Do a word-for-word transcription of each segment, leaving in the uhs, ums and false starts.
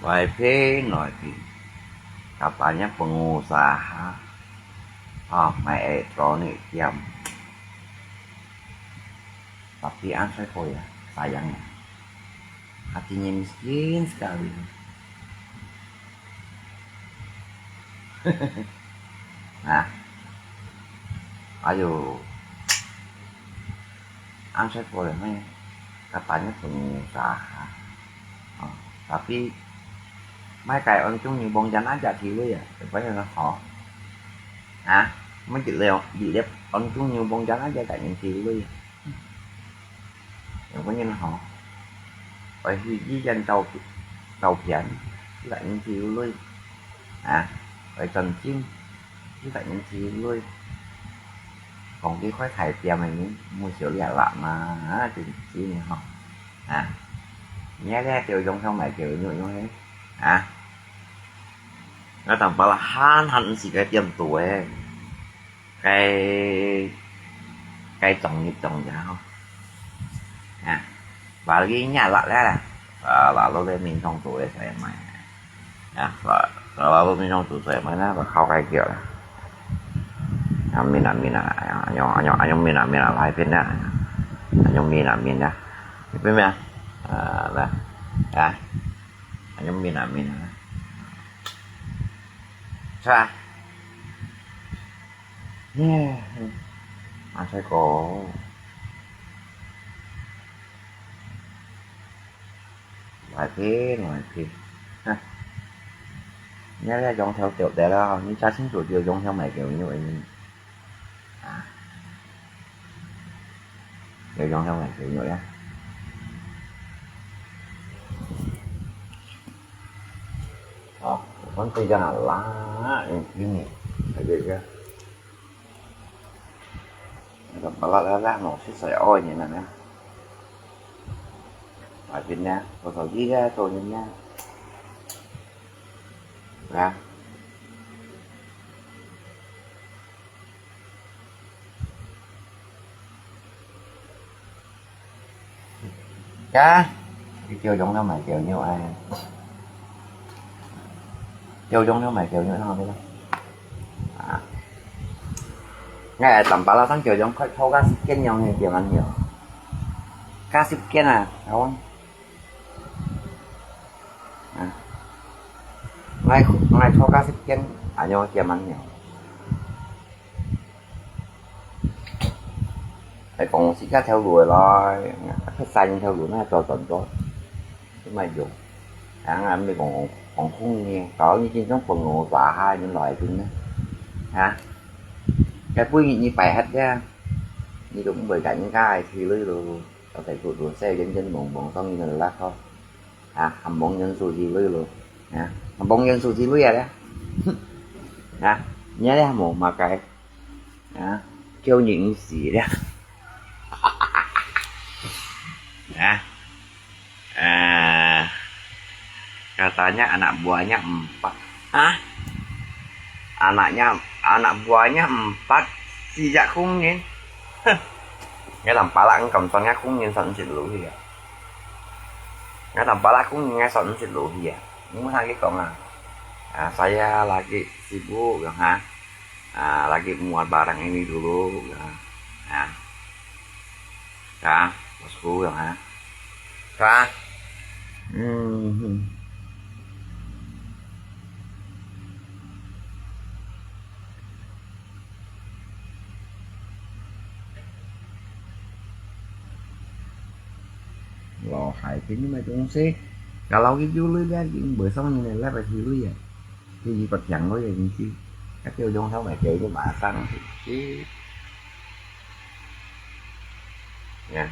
Wai phin, wai phin. Katanya pengusaha. Ah, mai elektronik diam. Tapi ang saya ko ya, sayangnya. Hatinya miskin sekali. Nah, ayo, ang saya ko ya, mai katanya pengusaha. Oh, tapi mai kai on chung ni bong jan aja thiu ya, supaya na ho. Ha, mai jilep jilep on chung ni bong jan aja kai ni thiu ya. 有个人吼，愛去醫院照，照片，一个人就有鐳，啊，愛轉診，一个人就有鐳。講佢開大店个人，毋好少掠啦嘛，啊，真真个吼，啊，你這就用上買就用用个，啊，𠊎當巴拉閒閒毋係該店做个。 該，該種一種呀吼。啊，balik nya lak leh lah. Ah, lalu dia minum tu eh saya main. Ya, lalu minum tu saya main apa kau kai kira lah. Amin amin lah. Anyong anyong anyong min amin lah lai pin dah. Anyong min amin dah. Pin ya. Ah, lah. Ya. Anyong min amin lah. Sa. Asal ko. Wai pin, wai pin. Hah. Nhớ ra dòng theo tiểu đề đó, như cha chính chủ điều dòng theo mẹ kiểu như vậy. À. Điều dòng theo mẹ kiểu như vậy á. Ủa, con tì cho nó lá, cái gì? Cái gì chứ? Cái đó là lá lá nó sẽ sai ôi như này nè. Ở Việt Nam, có tàu gì ra tôi như nha. Ra. Cá. Cái kêu giống nó mà kêu như ai. Kêu giống nó mà kêu như nó không biết. À. Ngay tại tầm bả la thắng kêu giống khỏi thâu cá sấu kén nhau như kêu ăn nhiều. Cá sấu kén à, không? À. Ngay, ngay thâu cá sấu kén, à, nhau kêu ăn nhiều. Ai kông xí cá theo đuổi rồi, thất sai theo đuổi nó cho tận tốt. Chứ mà dùng. Tháng ăn đi còn, còn không nghe, có như trên trong phần ngủ tòa hai, những loại tin đó. Hả? Cái bụi nhị nhị phải hết ra. Như đúng bởi cả những cái thì lưới rồi. Có thể tụi đuổi xe dân dân mộng mộng xong như là lát thôi. Hả? Hầm mộng nhân sự thì lưới rồi. Hả? Hầm mộng nhân sự thì lưới à đấy. Hả? Nhớ đấy, hầm mộng mà cái. Ha, kêu ningsi dia. Ha. Ah, katanya anak buahnya empat. Hah? Anaknya, anak buahnya empat, sijak kungin. Ngai lam palak ngam son ngai kungin son sit lu hia. Ngai lam palak kungin ngai son sit lu hia. Ni mo hagi kong ah. Ah, saya lagi sibuk, ya, ha. Ah, lagi muat barang ini dulu, ya. Ya. Ya, bosku, ya, ha. Ya. Hmm. 老海边买东西，kalau gitu lui dia, mesti besar ni lah, pasti lui ya. Jadi, pasti yang lui ya, mesti. Tapi ujung sama, dia itu masang sih. Ya.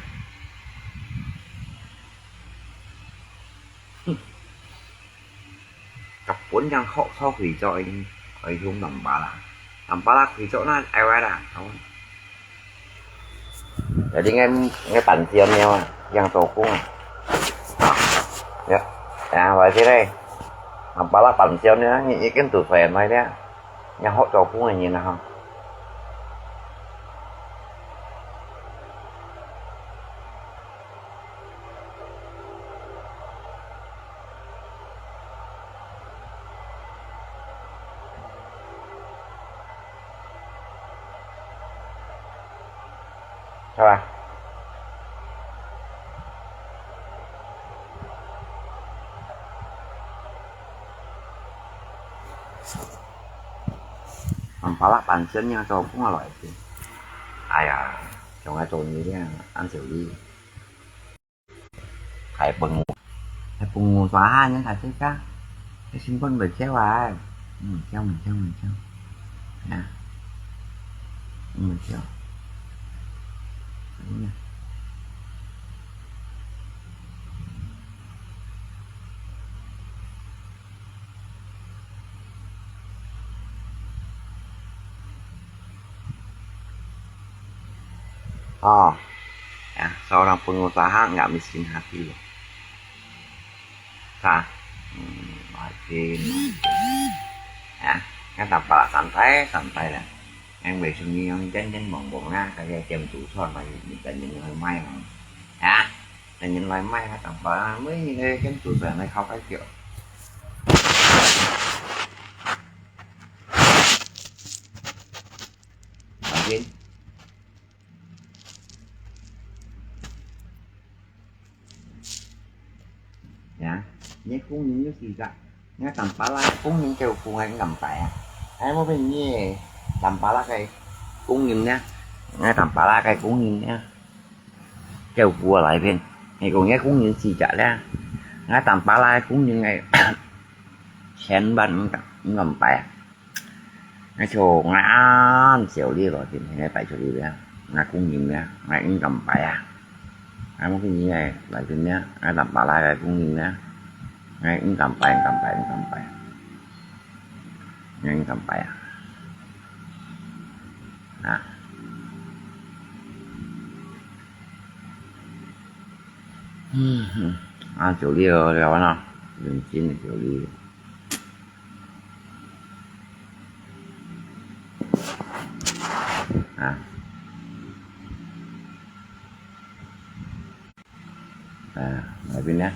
日本人學，學會做，愛用淋巴啦。淋巴啦，會做那，哎，歪啦，好。Jadi ngai, ngai 板烧肉啊，樣做工啊。啊，ya, ya, 我这嘞，淋巴啦 板烧肉，你已经做出来了，你好做工的人了哈。 係吧？淋巴啦 板烧肉做工啊來个。哎呀，像𠊎做你這樣，恁少你。 Hai pengu-, hai pengusaha nyan tak tega. Hai simpan berjauh ai. Berjauh, berjauh, berjauh. Ya. Berjauh. Ya. Oh, ya, seorang pengusaha nggak miskin hati loh. Hah? Hmm, miskin, miskin. Ya, kan tanpa santai, santai lah. Yang besok ni yang jangan-jangan bongbong lah, kayak jam tujuh lah, jangan-jangan main-main. Ya, jangan main-main lah, tanpa, mui ni kayak jam tujuh lah, kau kayak. Miskin. Ya, ini kuning ni sih, Kak. Ini tanpa lah, kuning kau kuning gampai ya. Ai, mau beli ni, tanpa lah kayak kuning ni. Ini tanpa lah kayak kuning ni. Kau buat lah, Pin. Ini kuning, kuning sih, Kak, ya. Ini tanpa lah kuning kayak sen ban gampai ya. Ngai cho ngai an siau li lo, tin ngai pai cho li ya, ngai kung yin ya, ngai ing kam pai ya. Ngai mo kin yin ya, lai tin ya, ngai tam pa lai ngai kung yin ya. Ngai ing kam pai, ing kam pai, ing kam pai. Ngai ing kam pai ya. Na. Hmm, hmm. Ah, siau li lo, liao na. Yin jin siau li. Ha. Ha, tapi na.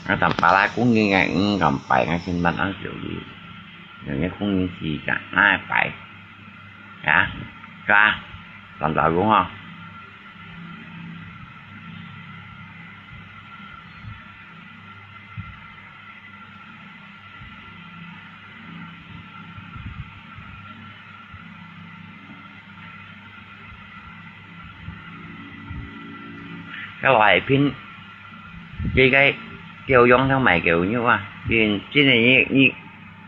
Ngai tam pa lai kung yin ngai, ing kam pai ngai sin ban ang siau li. Ngai kung yin si ka, ngai pai. Ya, ka. Tam pa kung ha. Ka lai pin, cái cái kiểu giống theo mày kiểu như vậy. Pin trên này như, như,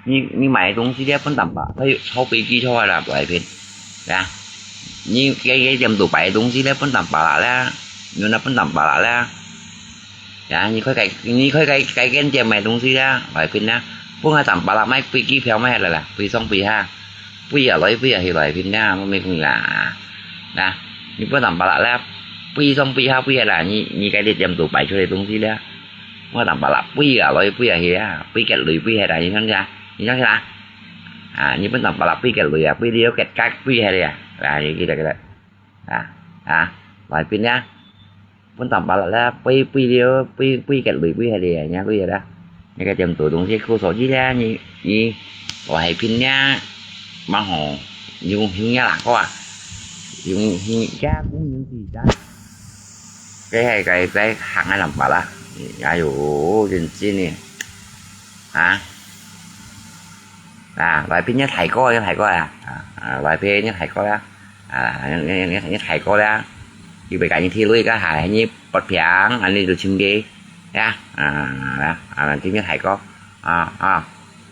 như, như mày cũng chỉ biết phân tầm bạ, thấy thâu bị chi thôi là lai pin. Đó. Như cái, cái tiệm tủ bày cũng chỉ biết phân tầm bạ là, như nó phân tầm bạ là. Ya, 你可以改，你可以改，改变点买东西啦，外边啦。本来三百啦，买飞机票买下来啦，飞上飞下，飞下来，飞下去外边啦，我没讲啦。那，你不三百啦，啦，飞上飞下，飞下啦，你，你改点点都摆出来东西啦。我三百啦，飞下来，飞下去啊，飞个雷，飞下来，你想想，你想想啊？啊，你不三百啦，飞个雷啊，飞了个该，飞下来啊，啊，你记得个。 啊，啊，外边呀，分三百啦，飞，飞了，飞，飞个雷，飞下来，人家飞了。該个店肚東西苦手機咧，你你我係拼咧，蠻好，用用个啦，哥啊，用用个工人自家。該係該該行个諗法啦，哎喲，真真个，啊啊，來拼个大哥，个大哥啊，啊啊，來拼个大哥啦，啊，个个个个大哥啦，又袂甲你提鐳个，還你發病，安尼就尋佢。 呀，啊，啊，啊，尋你大哥，啊啊，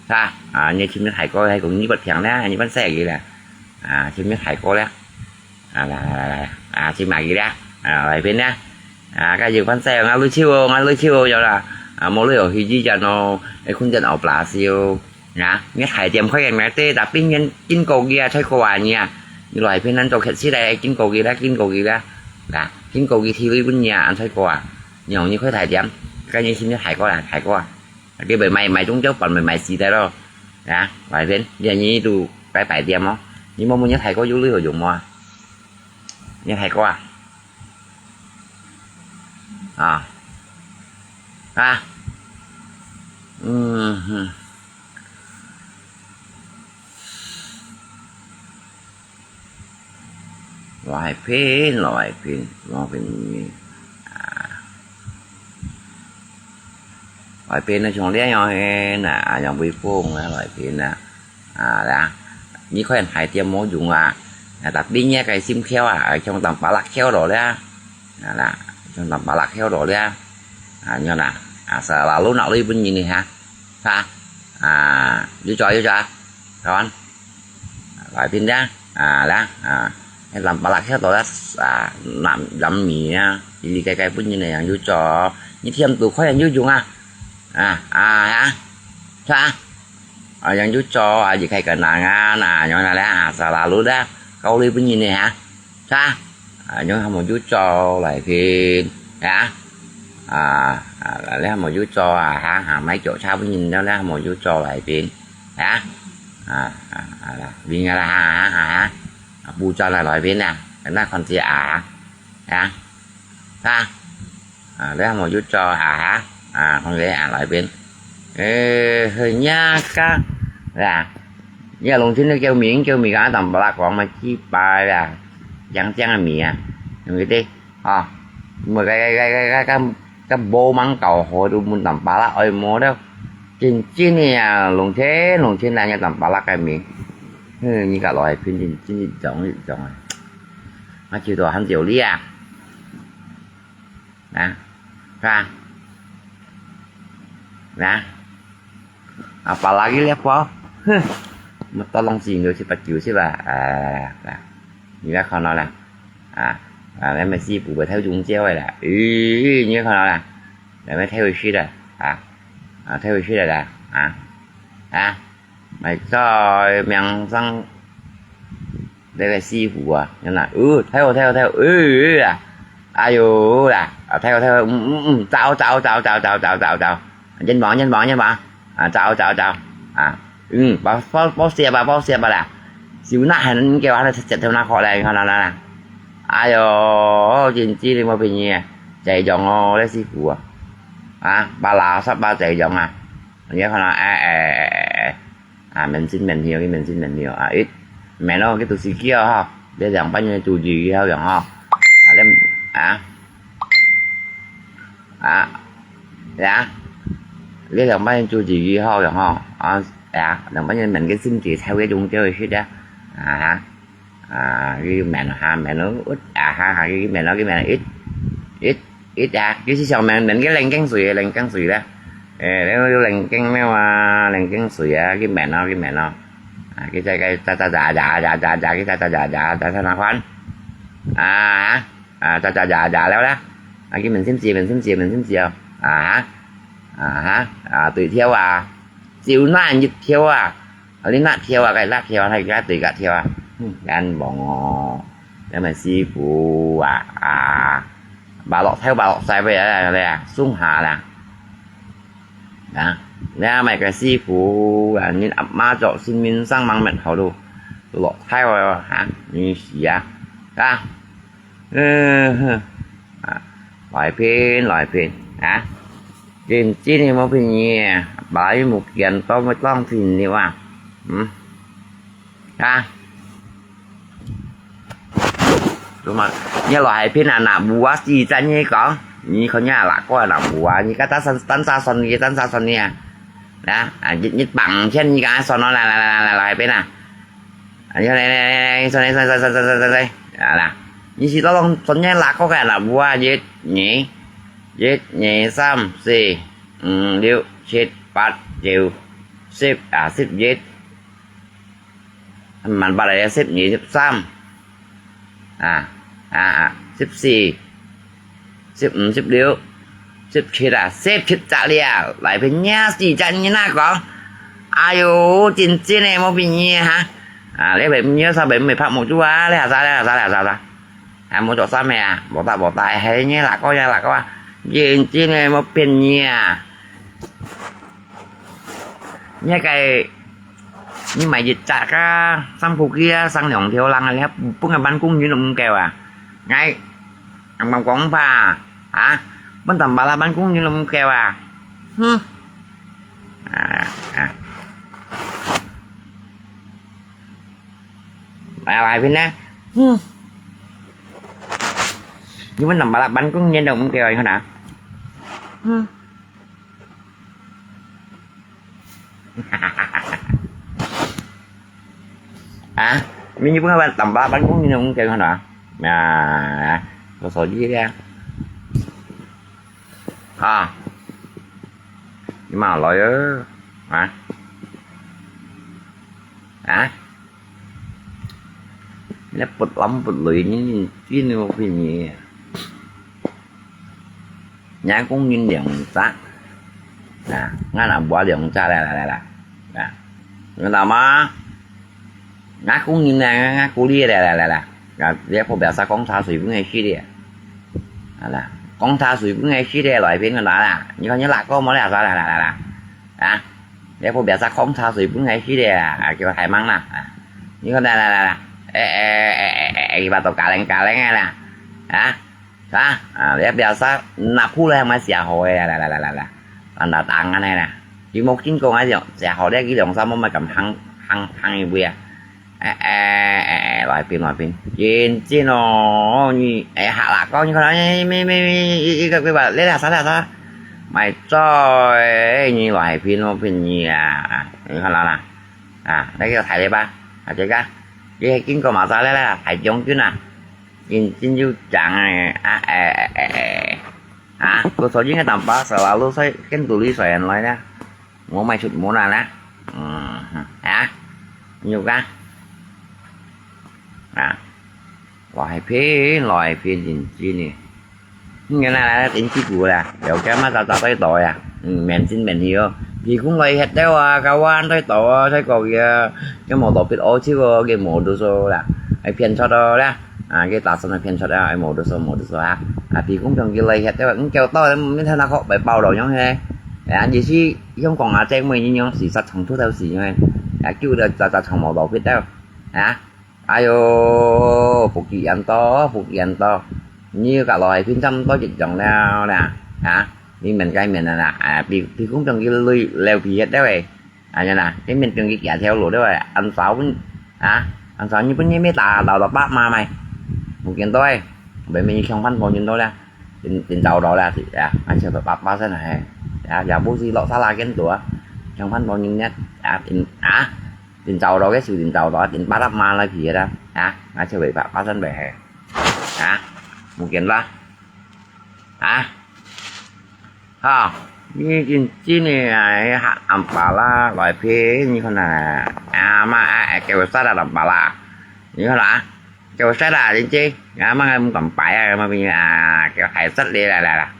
啥？啊，你尋你大哥，還講你發病咧，你發生事咧，啊，尋你大哥咧，啊，來來來來，啊，尋麼个咧？啊，來邊咧？啊，該就發生事，𠊎鐳手哦，𠊎鐳手哦，有啦，啊，無鐳哦，去醫院哦，愛困在屋下燒。 啊，你大店開个名，對，tapi你經過佢啊，菜哥啊，你啊，你來片咱做客食咧，經過佢啦，經過佢啦，啊，經過佢提鐳分你啊，菜哥啊，你用你開大店，該你尋你大哥啦，大哥啊，佢袂賣賣中藥，飯袂賣死个咯，啊，來片，你你都擺擺店哦，你問問你大哥有鐳有用無啊？你大哥啊？ 啊，啊，嗯哼，來片，來片，來片，啊，來片，像這樣个，啊，像微風啊，來片啊。 啊，啦，你看大店無用啊，啊，tapi你个心竅啊，像Tampalak竅落咧，啊，啦，像Tampalak竅落咧，啊，你看啦，啊，selalu拿鐳分人呢，哈，哈，啊，有做，有做，看，來片咧，啊，啦，啊，該Tampalak竅落咧，啊，南，南面啊，一个个分人呢，有做，你店肚開有用啊，啊，啊，啊，是吧？ 啊，yang有做啊，一開个難啊，那，yang那咧啊，selalu咧，搞鐳分人呢哈，是吧？啊，yang還無有做來片，啊？啊，啊，咧還無有做啊，哈，哈，買腳車分人了，咧還無有做來片，啊？啊，啊，啊，啦，明啊啦，哈，哈，哈，啊，不賺啊，來片啊，那看這啊，啊？ 啊，啊，你還無有做啊，哈？啊，看這啊，來片。誒，嘿，你啊，你啊，農村个叫名，叫名啊，Tampalak講嘛，幾百啊，靚靚个名啊，對不對？啊，無該該該該該該該無吂搞好，都問Tampalak，哎，無了，真真个啊，農村農村人个Tampalak个名，嗯，你个來片真真一種一種啊，啊，就到很久了啊。 啊，是吧？啊，啊，Tampalak个咧啵，哼，麼个東西有七八九是吧？啊，啊，你來看到啦，啊，啊，恁樣師傅會偷用蕉个啦，咦，你看到啦，恁樣偷去食啦，啊，啊，偷去食啦，啊，啊。 買菜名聲，這个師傅啊，原來，哦，忒好，忒好，忒好，呃，呃啊，哎喲啦，啊，忒好，忒好，嗯，嗯，嗯，走，走，走，走，走，走，走，走，冤枉，冤枉，冤枉，啊，走，走，走，啊，嗯，包，包，包雪吧，包雪吧啦，手那還叫他的舌頭那塊來，你看啦，啦，啦，哎喲，真知你無便宜啊，這種哦，這師傅啊，啊，巴拉沙巴這種啊。 你看啦，哎，哎，哎，哎，哎，啊，面前面後，佢面前面後，啊，一，面咯，佢都係叫吼，這兩班人注意佢好用吼，啊，你，啊，啊，呀，這兩班人注意佢好用吼，啊，呀，兩班人面个心情才會中招个事啊，啊哈。 啊，佢面下面咯，啊哈哈，佢面咯，佢面一，一，一啊，佢係想面面个冷驚水，冷驚水咧。誒，你有冷驚咩啊？冷驚水啊，佢面咯，佢面咯。啊，佢在該喳喳喳喳喳喳喳，佢喳喳喳喳喳喳那款。啊，啊，喳喳喳喳了啦。啊，佢面心事，面心事，面心事哦。啊，啊哈，啊，對跳啊，就那一跳啊。 啊，你那跳啊，該那跳啊，該對該跳啊，嗯，冤枉哦！恁樣師傅啊，啊，巴落頭巴落勢尾啊，啊，鬆下啦。啊，你買个師傅啊，你阿媽做先面上網面頭路，落頭啊，哈，你死啊，啊，嗯哼，啊，來片，來片，啊。真正个無便宜，把伊無見到，會當便宜啊。嗯，啊。Cuma，你來片啊，拿布啊，四隻你講，你看你啊，哪個啊，拿布啊，你个單三單三算你，單三算你啊。啊，啊，你你bằng錢你个算咯，來來來來來，來片啊。啊，你來來來來，算來算算算算算算，啊啦，你是到當算你哪個个，拿布啊，一二，一二三四五六七八九十啊，十一。 萬八來，十二、十三，啊，啊，啊，十四、十五、十六、十七啊，十七隻了，來片你啊，四隻你哪講？哎喲，真正个無便宜哈！啊，你便你啥便毋會拍目珠啊？你下啥？你下啥？你下啥？還無做啥物啊？無得無得，係你哪個呀哪個啊？真正个無便宜啊！ 你个，你買一隻啊，三步機啊，生兩條人啊，你還分个萬工銀都毋夠啊？𠊎，啱啱講吧，啊，分淡薄啦，萬工銀都毋夠啊？哼！啊，啊。來，來，片呢？哼！你分淡薄啦，萬工銀都毋夠啊，你看啊？哼！ 啊，你你不看板板板工你能给看到啊？啊，我手机的啊。啊，你妈来哟，啊，啊，你不冷不热，你你你我给你。 若工人兩隻，啊，𠊎若無兩隻，來來來來，啊，你知道嗎？若工人呢，𠊎鼓勵，來來來來，啊，這鋪表啥講茶水分佢食的，啊啦，講茶水分佢食的，來片个拿啦，你看你哪個無了，來來來來來，啊，這鋪表啥講茶水分佢食的，啊，叫大忙啦，啊，你看來來來來，哎哎哎哎哎，哎，把都嘎鈴嘎鈴个啦，啊。 啊，啊，這表示拿布來還蠻寫好个，來來來來來，啊，拿單个呢啦，佢無經過啊，寫好了，佢兩三毛乜敢行行行一位啊？哎哎哎哎，來邊來邊，認真哦，你哎下啦，講你看啦，哎，沒沒沒，一一個個吧，來啦，啥啦啥，買醉，你來邊哦，邊你啊，你看啦啦，啊，那個抬了吧，啊這個，這經過馬上來啦，抬將軍啊。 認真有講誒，啊，誒，誒，誒，誒，啊，我昨天个單把selalu在跟肚裡睡人來啦，我莫出門啦啦，嗯，啊，有个，啊，來片來片認真个。 嗯，原來來頂起股啦，了解嘛，早早在到呀。嗯，免錢免去哦。皮公來歇了啊，kawan在到啊，在講呀，佢無到別澳洲哦，佢無讀書啦，還騙出哦啦。啊，佢打算來騙出啊，還無讀書，無讀書啊。啊，皮公同佢來歇了，嗯，叫到，嗯，你睇那個背包咯，樣嘿。啊，意思香港啊，這每日樣時殺蟲吐到死樣嘿。啊，叫到早早蟲無到別了，啊。 哎喲，福建人多，福建人多，你个老係平常多一樣了啦，啊，你面該面啊啦，啊，比比公平佢累了皮一了誒，啊，呀啦，你面平佢幾條路了誒，安少分，啊，安少你分你咩打老老爸媽咪，福建多誒，明明你強翻多人多了，真真找到了，啊，而且爸爸生誒，啊，也不是落沙拉更多啊，強翻多人呢，啊，真啊。 Tin找到个就tin找到，tin bắt áp mà來皮啦，啊，啊，就會發發生袂係，啊，無見啦，啊，哈，你真真个啊，哈，暗巴啦，來皮，你看啊，啊嘛，啊，叫殺啦，暗巴啦，你看啦，叫殺啦，真真，啊嘛，毋敢擺啊，嘛變啊，叫害殺你啦啦啦，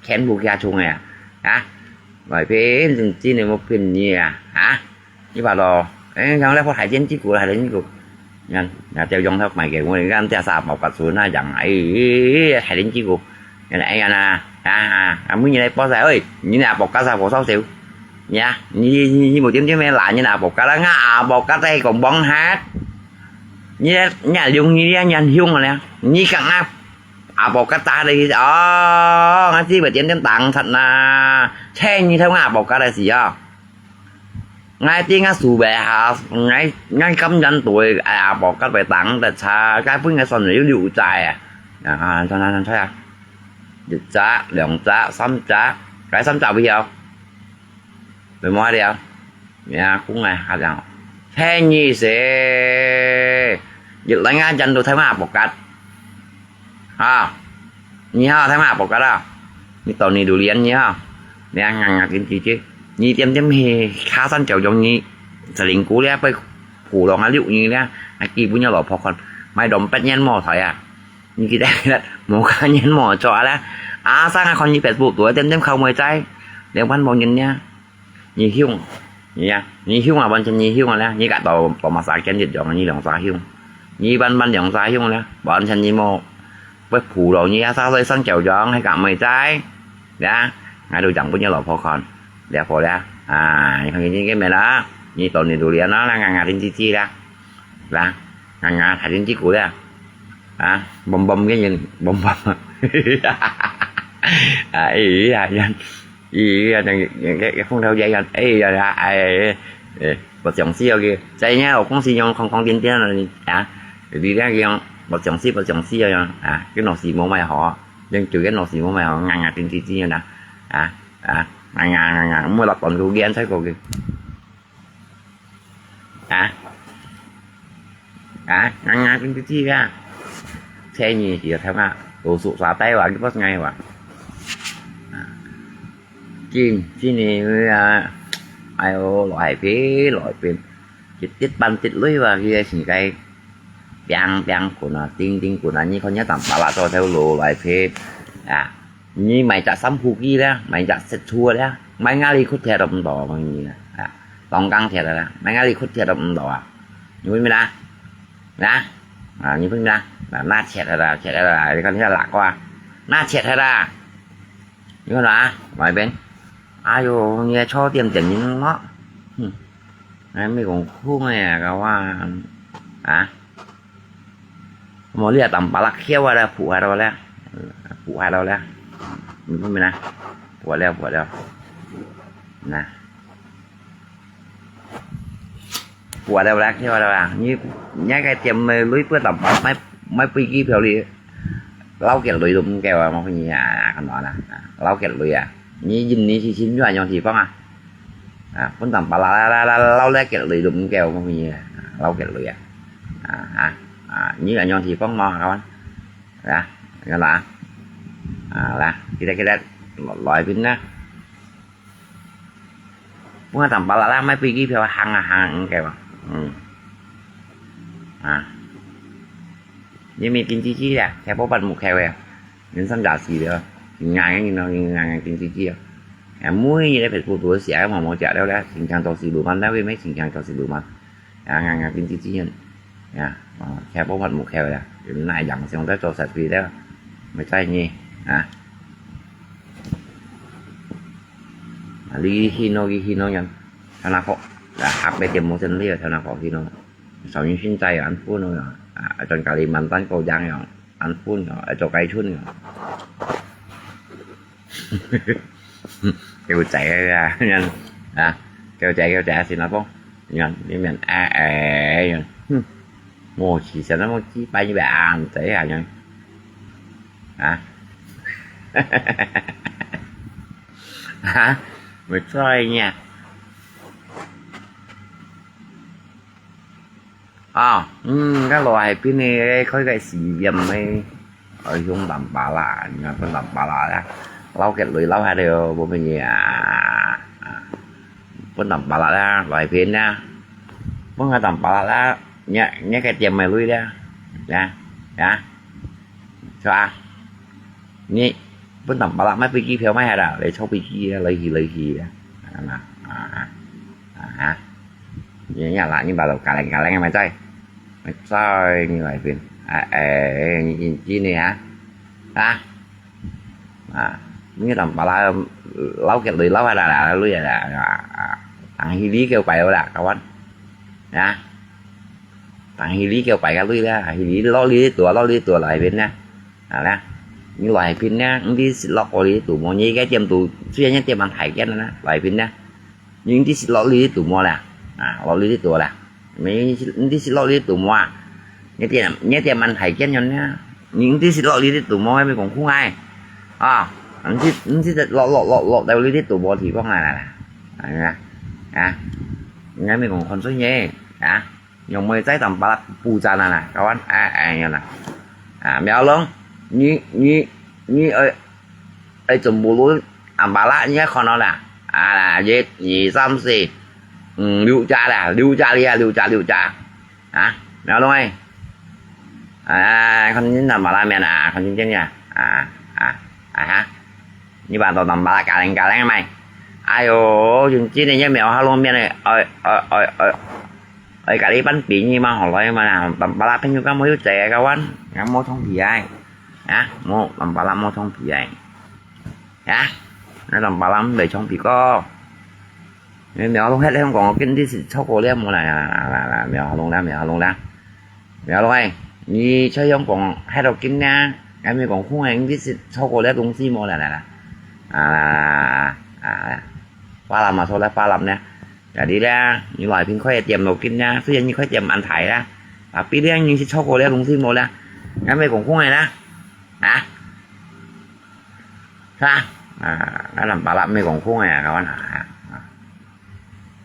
全部加重个啊，啊，來皮，真真个無騙你啊，啊。 你話咯，誒，像那個海鮮雞骨，海鮮雞骨，你看，那條用它買給我，你看這啥毛發出那樣，誒，海鮮雞骨，原來哎呀那，啊啊啊，每日來報晒，喂，你那報價啥報少少？呀，你你你無點點咩啦，你那報價啦，啊報價在講幫下，你你用你你你用了，你講啊，阿婆吉打个意思哦，𠊎知會點點打出啦，請你聽阿婆吉个事哦。𠊎知𠊎輸白下，𠊎，𠊎甘願對，哎，阿婆吉會打得差，該分𠊎算了有六隻啊。啊，算，算，算，算啊，一隻、兩隻、三隻，該三隻會曉。會無了？呀，公啊，下樣，聽你說，一來𠊎人都聽阿婆吉。 啊，你好，聽阿婆吉啊，你到你榴莲你好，你啊，硬硬頂頂頂，你點點去卡山腳用你，十零股了，被普通啊六你了，啊，基本要老婆看，買到八年冇台啊，你記得，無看年冇做啊啦，啊，生啊看你Facebook，多點點靠妹仔，兩萬無人呢。 你凶，你呀，你凶啊，完全你凶啊咧！你甲到到马沙见一样，你两沙凶，你班班两沙凶咧，完全你无，会苦咯，你啊，沙水上脚样，还敢没在？呀，俺都讲不了老婆看，了婆咧，啊，你看你这个没啦，你到你都连啦，那俺俺听弟弟啦，啦，俺俺还听弟姑咧，啊，bom bom cái gì，bom bom，啊，哎呀，人。 Iya, yang, yang, yang, yang phung thâu dây kan. Ê, ya, ya, ê, ê, ê, bớt chồng xí ok. Saya nya, ổ công xí yang khong khong tiên tiên rồi, à. Vì đó yang, bớt chồng xí, bớt chồng xí rồi, à. Cái nó xí mô mày họ. Yang chủ cái nó xí mô mày họ, ngà ngà tiên tiên tiên rồi nè. À, à, ngà ngà ngà ngà, mua lọt còn gù ghen thấy cô kì. Hả? Hả? Ngang ngang trên cái chi ra. Xe nhì chỉ theo ngã. Tổ sụ xóa tay vào cái bớt ngay vào. Kim, chi nì, à, ai ô, loại phí, loại phí. Chết, chết bắn, chết lưới vào kia, xin cái. Piang, piang, của nó, tinh, tinh, của nó, như con nhớ tầm phá là cho theo lô, loại phí. À. 你買隻衫褲機咧，買隻色素咧，買哪裡窟忒都毋到啊！你啊，當鋼鐵个啦，買哪裡窟忒都毋到啊！你分明啦，啊，啊，你分明啦，那那切个啦，切个啦，你看你个辣瓜，那切个啦，你看啦，外邊，哎呦，你个臭點點人咯，哼，哎，沒講空个，搞啊，啊。 無你啊，tăm pá lak khiêu啊，phủ下đâu咧，phủ下đâu咧，你分明啦，phủ了，phủ了，那，phủ了啦，khiêu đâu啦，你，你cái tiệm mày lui bữa tăm pá, mày, mày bơi機票đi, lau kiệt lui đúng kêu à, mà không gì à, cái đó là, lau kiệt lui à, 你印尼去深圳用地方啊？ 啊，分tăm pá lak lak lak lak，lau lek kiet lui lum kêu không gì à, lau kiet lui à. À, à, à, như là nhon thì phong mò kawan. Lah, nhon lah. À, lah, kita kita loại pin na. Pun tăm pá lak lak mai pi ki phiêu hàng à hàng kêu. Ừ. À. Như mình kinh chi chi à, theo bố bạn một kêu à. Nhân sinh giá trị đó, ngàn cái gì nó, ngàn ngàn kinh chi chi à. À, mỗi người phải phụ thuộc sẽ mà một chả đâu đó, chính trang cho sự đủ mắn đó, với mấy chính trang cho sự đủ mắn. À, ngàn ngàn kinh chi chi nhân. À, à, theo bố mật một theo là, nại dặm xong tới cho sạch vì đó. Mới sai nhi, à. À, lý hi nó, lý hi nó nhân. Thằng nào khó, là hạp bé tiêm một chân lý, thằng nào khó hi nó. Sau như xin tay ăn phun nó, à, ở trong Kalimantan Cô Giang rồi. Ăn phun rồi, ở trong cái thun rồi. Kêu chạy ra, nhân. À, kêu chạy, kêu chạy xin nó phong. Nhân, đi miền, à, à, nhân. Hừm. Mô chỉ sẽ nó mô chỉ bay như vậy, à, chạy hả, nhân. Hả? Hả? Mày try nha. À, ừ, cái loại pin này, cái khối cái xì viêm này, ở trong tăm pá lak, nhà con tăm pá lak á. Lau kiệt lui lau hai điều, bố mình nhỉ, à, à. Con tăm pá lak á, loại pin á. Con cái tăm pá lak á, nhá, nhá cái tiệm mày lui đó. Nhá, nhá. Sao à? Nyi, pun tăm pá lak mai pi ki phiêu mai hả, lấy chau pi ki, lấy hì, lấy hì. À, à, à, à. Nyi, nyi, lạ, nyi, bà lộc, cá leng, cá leng, mày chơi. Mày chơi, nyi, lại phiền. À, ê, nyi, nyi, chi nè hả? Hả? À, nyi tăm pá lak, lau kiệt lui, lau hả, đà, đà, lui, đà, đà, à. Thằng hì lý kêu quay, đà, các bạn. Hả? Thằng hì lý kêu quay, cái lui, đà, hì lý, lo lý, tua, lo lý, tua, lại phiền, nè. À, nè. 你來品呢，你知食落過你肚無？你个店肚，雖然你店蠻大間啦，來品呢，你知食落你肚無啦？啊，落你肚啦？你，你知食落你肚無啊？你店，你店蠻大間樣呢，你知食落你肚無？還沒講空哎，啊，你知，你知落落落落到你肚無地方啦啦啦，啊，啊，你還沒講看出耶，啊？ 用妹仔當巴拉布站啊啦，kawan，哎，哎，樣啦。啊，苗龍，你，你，你，哎，哎，全部都當巴拉，你也看到啦。啊啦，一、二、三、四，嗯，六隻啦，六隻哩啊，六隻，六隻。啊，苗龍哎，哎，看你當巴拉面啊，看你真呀，啊，啊，啊哈，你把到當巴拉，嘎灵嘎灵咩？哎呦，用真个也苗哈龙面嘞，哎，哎，哎，哎。 哎，隔離班比你嘛好來嘛啦，當巴拉朋友間無有濟个kawan，也無充皮哎，啊，無，當巴拉無充皮哎，啊，那當巴拉毋會充皮个。你苗龍，香港，我跟你是超過了無啦？啦啦啦，苗龍啦，苗龍啦，苗龍哎，你在香港，還到今呢，還沒講空哎，你是超過了東西無啦啦啦？啊啦啦啦啦，啊，巴拉嘛，說來巴拉呢。 Jadi咧，你來平開个店落緊咧，雖然你開店蠻大啦，tapi咧，你是超過了東西無啦？還沒講空个啦，啊？哈？啊，該當巴拉沒講空个啊，kawan啊，啊，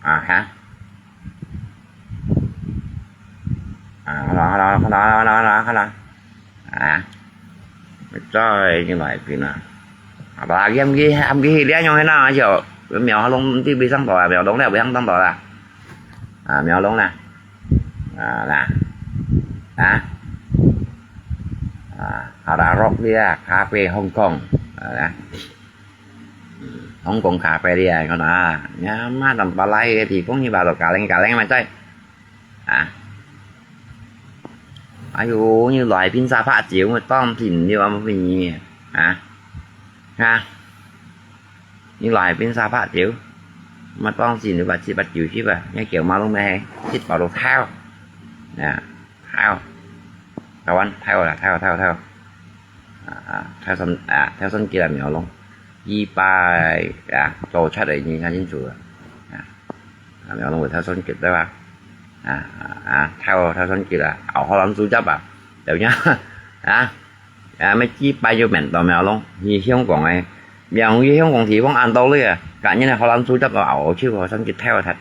啊，哈？啊，好啦，好啦，好啦，好啦，好啦，好啦。 啊，再進來一遍啊。啊，把佢喊佢，喊佢去這樣樣啦，就苗龍，你知會上到啊，苗龍了，會上到啦。啊，苗龍啦。啊，啦。啊。啊，好啦，rock dia，咖啡，Hong Kong。啊，啦。嗯，Hong Kong咖啡dia，看啊，你媽當巴拉个地方，你把到咖啡，咖啡嘛在。 啊。哎喲，你來賓沙發酒，我當天就咁便宜啊！啊，你來賓沙發酒，我當天就八七八九十啊，你叫馬路咩？七包都偷，啊，偷，台灣偷啦，偷偷偷，啊啊，偷算啊，偷算幾多秒咯？ 一百啊，做出來你看清楚了。啊，苗龍會偷算極對吧？啊啊啊，偷偷算極啊，後荷蘭豬汁啊，就樣啊啊，啊，乜幾百就免到苗龍，去香港个，苗龍去香港地方安到你啊，隔日个荷蘭豬汁啊，熬出荷蘭去偷偷。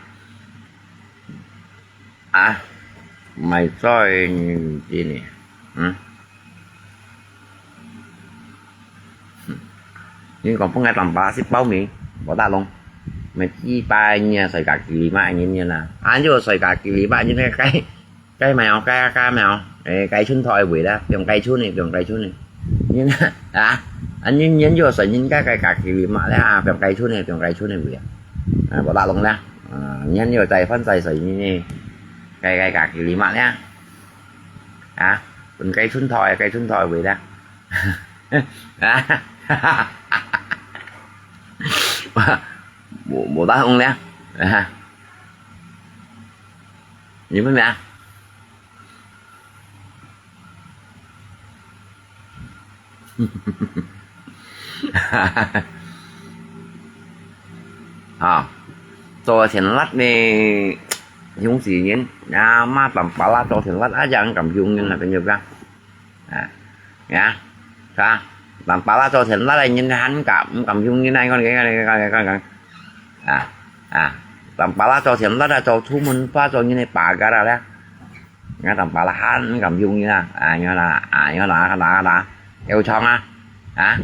啊，買在你這裡，嗯。你講分𠊎當巴拉食包麵，無打攏，買幾百年啊，世界幾萬年年啦，啊，就世界幾萬年个該該咩哦，該該咩哦，誒，該春台位啦，用該春个，用該春个。 人啊，啊，人人就說人家个家己嘛咧啊，放雞春个，放雞春个位啊。啊，無打攏啦。啊，人就再翻再說人个，个个家己嘛咧啊。啊，分雞春台，雞春台位啦。啊，無無打攏咧。啊，你明白啊？ 啊，做田埭呢，用時人，啊，嘛當巴拉做田埭，啊，樣敢用人啊，朋友講。啊，呀，啊，當巴拉做田埭个人還敢，毋敢用人啊，講講講講講講。啊，啊，當巴拉做田埭啊，做出門花做人个巴嘎啦咧。 Ngă當巴拉還敢用你啦，啊，你啦，啊，你啦，啦，啦，有創啊，啊，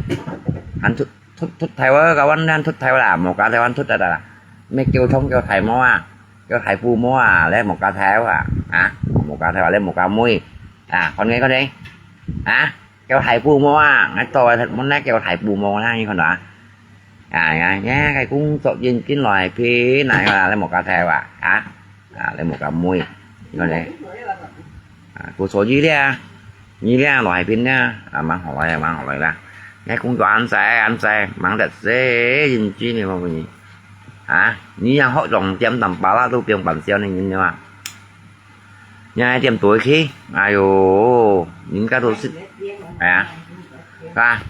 還出，出，出頭啊，kawan，還出頭啦，無加頭還出得啦，咩叫創叫大毛啊，叫大富毛啊，你無加頭啊，啊，無加頭啊，你無加妹，啊，看你，看你，啊， 叫大富毛啊，𠊎做个，無哪叫大富毛啦，你看到啊？啊，呀，呀，該工作人進來，偏哪个啦，你無加頭啊？啊？啊，你無加妹，你看咧？啊，不錯，你咧，你咧，來邊咧，啊，蠻好來，蠻好來啦。你工作恁濟，恁濟，忙得死，認真个，我跟你。啊，你也學用點當巴拉都不用辦事呢，你知道嗎？ 你還點對去？哎喲，人家都是，哎呀，啊，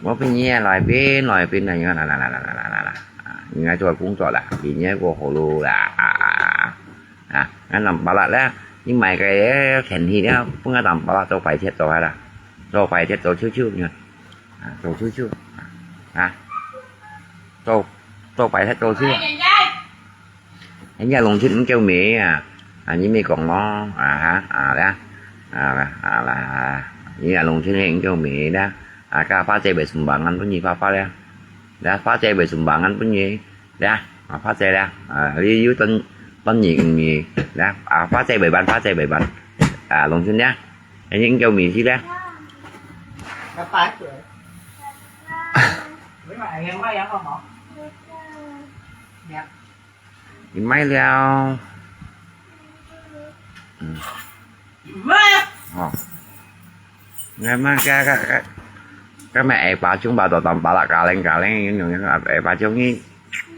我分你來分，來分，來，來，來，來，來，來，來，啊，你愛做工作啦，明年過好咯啦，啊，啊，啊，啊，啊，恁樣巴拉咧，你買个電器咧，分𠊎當巴拉做擺設做下啦，做擺設做手手呢，啊，做手手，啊，做，做擺設做手。 人家農村毋夠米啊，啊，你咪講咯，啊哈，啊啦，啊啦，啊啦，你啊農村毋夠米啦，啊，該花姐會送飯糠分你花花咧，啦，花姐會送飯糠分你，啦，啊，花姐啦，啊，你有等，等你米，啦，啊，花姐會辦，花姐會辦，啊，農村咧，你毋夠米去咧。你買了。嗯。哦。你買个，个，个，个買下巴中吧，就當巴拉加零加零，用下巴中你，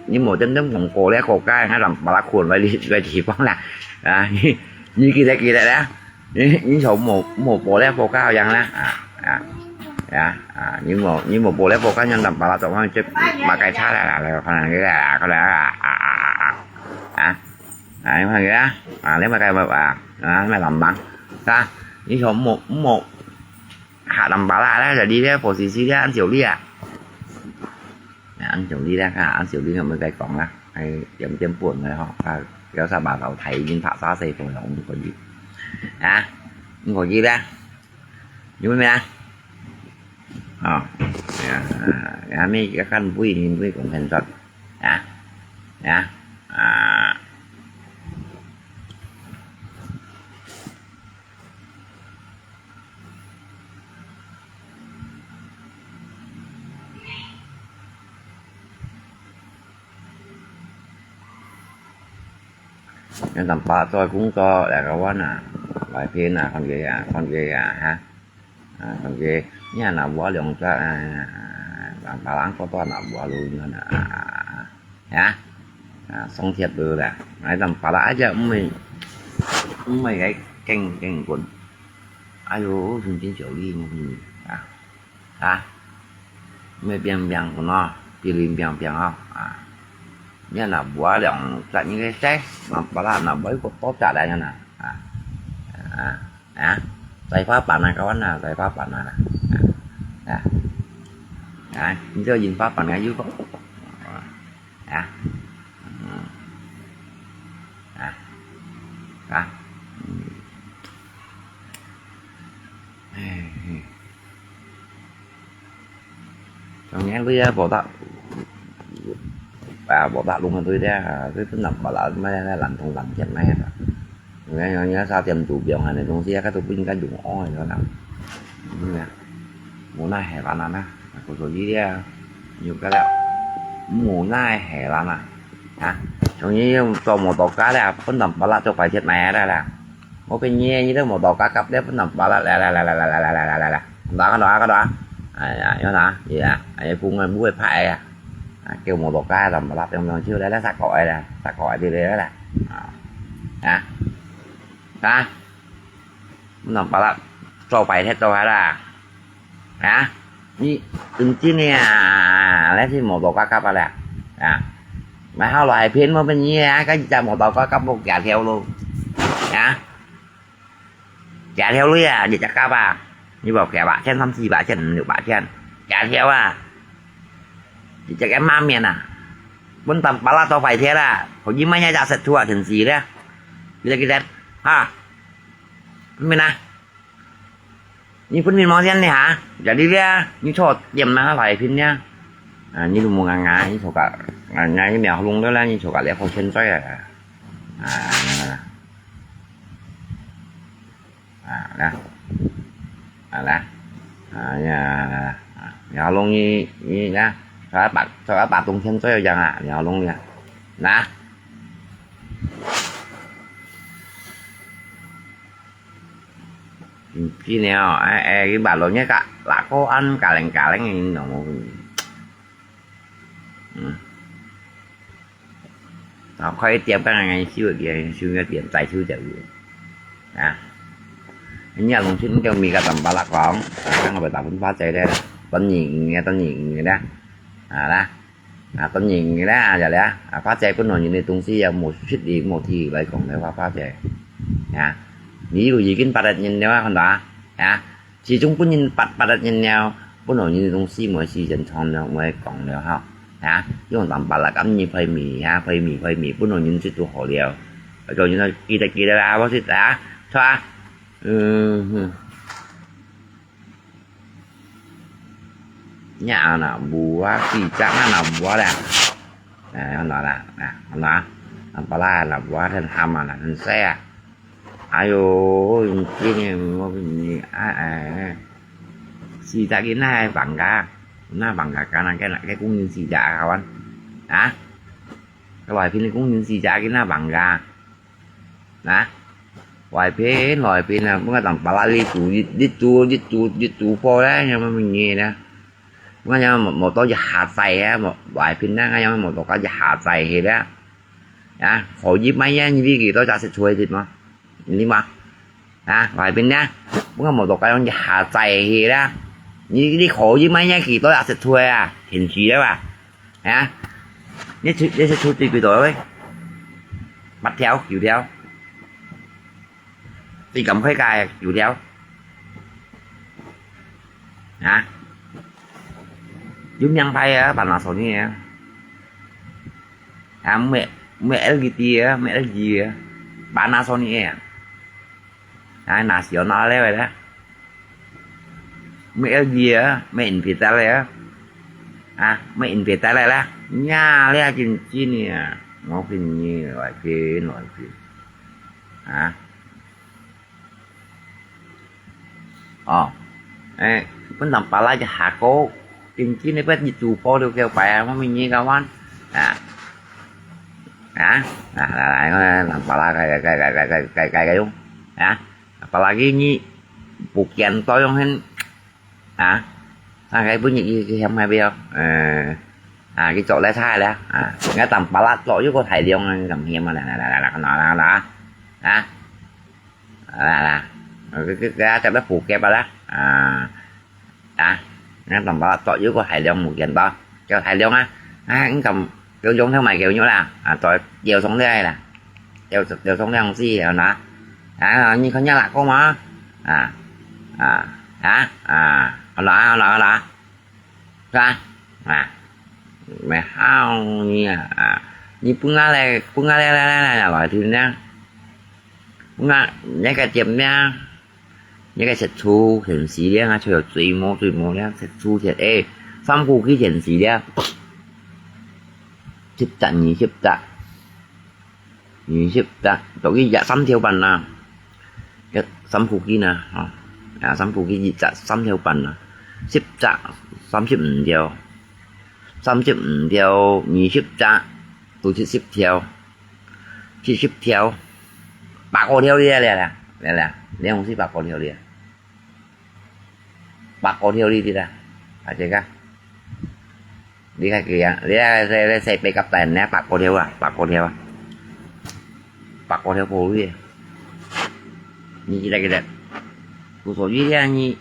你無真正講過了國家，該當巴拉困來，來地方啦。啊，你，你記得，記得啦。 你，你就無，無玻璃火蓋樣啦，啊，啊，啊，啊，你無，你無玻璃火蓋，樣當巴拉做，反正就馬該差啦，啦，啦，反正个啦，可能啊，啊，啊，啊，啊，啊，你看个啊，啊，你馬該啊，啊，你馬當忙，啊，你就無，無，下當巴拉啦，就你咧，火死死咧，恁久你啊。 啊，恁樣你咧，啊，恁樣你有無再講啦？還點點本个吼，啊，不要上碼頭，台已經拍沙細風了，我們可以。啊，你可以咧，有無啊？哦，啊，啊，你要看不一定不一定很爽，啊，啊，啊。 你等把做工作，來个話啊，來片啊，看佢啊，看佢啊，哈。啊，看佢，你若無兩隻啊，人別人个都若無路呢，啊，啊，啊，上鐵路啦，來等把啦，哎呀，毋會，毋會个，驚，驚滾。哎喲，真正小力呢，啊。 啊，毋會平平个喏，平平平平吼，啊。你若無兩隻，你个細，若巴拉若無一個多隻來呢，啊，啊，啊，再花板啊，kawan啊，再花板啊，啊，啊，啊，你就引花板啊，又講，啊，嗯，啊，啊，嗯，哎，哎。 像你這啊，無得，啊，無得弄个對的啊，這真難辦啦，麼个難通難見那个。你看，像你三點鐘表恁个東西啊，佢都不應該用哦，你看啊。嗯啊，無奈何啦，那，故所以啊，有个了，無奈何啦，那，啊，像你做摩托車了，本來巴拉做擺設賣个啦。 我个你，你都無到家甲了，分人巴拉，來來來來來來來來來來，看到啊，看到啊，看到啊，哎呀，有哪？有啊，哎，公安部會拍呀，啊，叫無到家，人巴拉，平平手來來，殺過來啦，殺過來就來啦，啊，啊，啊，分人巴拉，做擺設做下啦。 啊，你認真个啊，來去摩托車甲啊啦，啊，買好來騙我分你啊，該一隻摩托車甲無幾條路，啊，幾條路啊，一隻甲啊，你無幾百千、三四百千、五六百千，幾條啊，一隻个馬面啊，分當巴拉做壞鐵啦，好你買一隻石頭啊，真是咧，記得記得，哈，明白啊？ 你分你毛線呢哈？Jadi dia，你坐點那來拼呢？啊，你都無ngā ngā，你坐个，ngā ngā你苗龍了啦，你坐个了好千歲啊！啊，啊，來，啊，來，啊呀，苗龍你，你呢？坐一百，坐一百冬千歲樣啊，苗龍呀，那。 真个哦，哎，哎，佢馬路呢，个，那個安，galing-galing，你懂無？嗯。啊，快點，剛剛修个，修个點，再修就有。啊。你啊，農村叫米个淡巴拉講，啊，我會打分花姐咧，等你五个，等你五个咧，啊啦，啊，等你五个咧，啊，就咧，啊，花姐本來人个東西也無實力，無體力來講个話，花姐，啊，你又已經八十年了啊，看到啊，啊，始終本人八，八十年了，本來人个東西無時間唱了，無講了哈，啊，用淡巴拉咁你配米啊，配米配米，本來人食都好了，就人記得記得啦，我食啊，錯啊。 嗯哼。Nyak anak buah, cicak anak buah dah. Nah, anak lah. Nah, anak. Apalah anak buah dan ham anak dan saya. Ayo, ini mau ini. Ah, ah. Cicak ini bangga. Nah, bangga kan, kan, kan, kung cicak kawan. Nah. Kalau pin kung cicak ini bangga. 啊，外邊，外邊啊，本來當巴拉一肚，一，一肚，一肚，一肚貨咧，有麼个呢？本來有無，無到一下載啊，無，外邊啊，有無到一下載去咧？啊，可以買啊，你幾多隻食出去嘛？你嘛？啊，外邊啊，本來無到一下載去咧。你，你可以買啊，幾多隻食出去啊？現時了吧？ 啊？你出，你係出最幾多位？八條、九條？最咁快个九條？啊？有名牌啊，Panasonic啊。啊，毋係，毋係L G D啊，毋係L G啊，Panasonic啊。 啊，拿小拿了啦。Made in Vietnam啊，made in Vietnam了啊。啊，made in Vietnam了啦。呀，了真真啊，我跟你來拼，來拼。啊。哦，誒，本當巴拉就下個，真真个，不一肚包都叫白啊，我明年搞完。啊。啊，啊，來，來，來，當巴拉，該，該，該用。啊。 Apalagi你不見到用很，啊，大概分你一个嫌个表，呃，啊，佢做得差了，啊，你當巴拉做又个大量啊，你咁嫌啊，啦啦啦啦啦啦啦，啊，啦啦，佢佢佢啊，接得補給啦，啊。 啊，你當把做有个大量無見到，叫大量啊，啊，你敢叫用頭買叫肉啦，啊，再叫上來啦，叫叫上來試下啦，啊，你看你哪个嘛，啊，啊，啊，啊，好啦，好啦，好啦，是吧？啊，沒好你啊，啊，你不拿來，不拿來，來來來來來聽呢，不拿那个店呢？ 一个食醋甜死了啊，就有最無最無了，食醋甜，誒，三牯雞甜死了，十隻、二十隻，二十隻，到佢一三條半啦，一三牯雞呢，吼，啊，三牯雞一隻三條半啦，十隻三十五條，三十五條，二十隻，都七十條。 七十條，百過條哩，哩，哩，哩，哩，你紅色百過條哩，百過條哩，知啦，啊，這个，你看佢啊，你啊，這這這八甲大呢，百過條啊，百過條啊，百過條破哩，你記得記得，無所謂啊，你，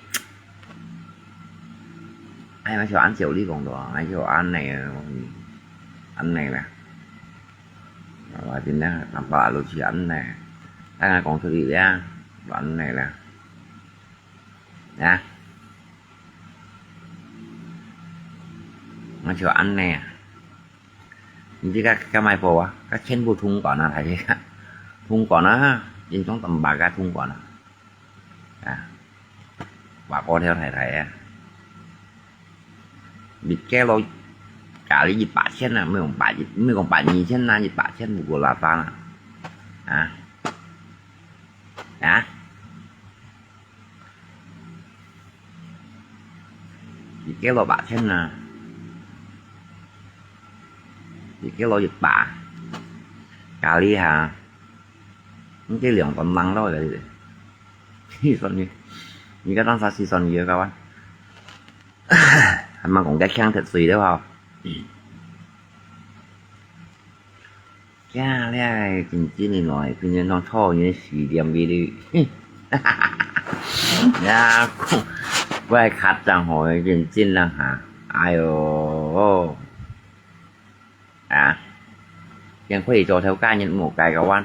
哎，我想恁久你講到啊，哎，就恁呢，恁呢啦。 啊，話真呢，南北路是恁呢，等下講出去咧，就恁呢啦。啊，我就恁呢啊。你這个个賣貨啊，个全部通關啊，大家通關啊，真正當白个通關啊。 啊，百過條大大啊。一個月加你一百千啊，毋好講百，毋好講百二千啊，一百千毋過啦，算啦。啊？啊？一個月百千啊，一個月一百，加你下，你這兩萬蚊咯，你。 你算你，你个當啥時算你个啊？還吂講个強忒水了吼。呀，你真正个來，平常當討人思念你哩。呀，我个客正好認真啦哈，哎喲，啊，人可以做頭家人無計个話，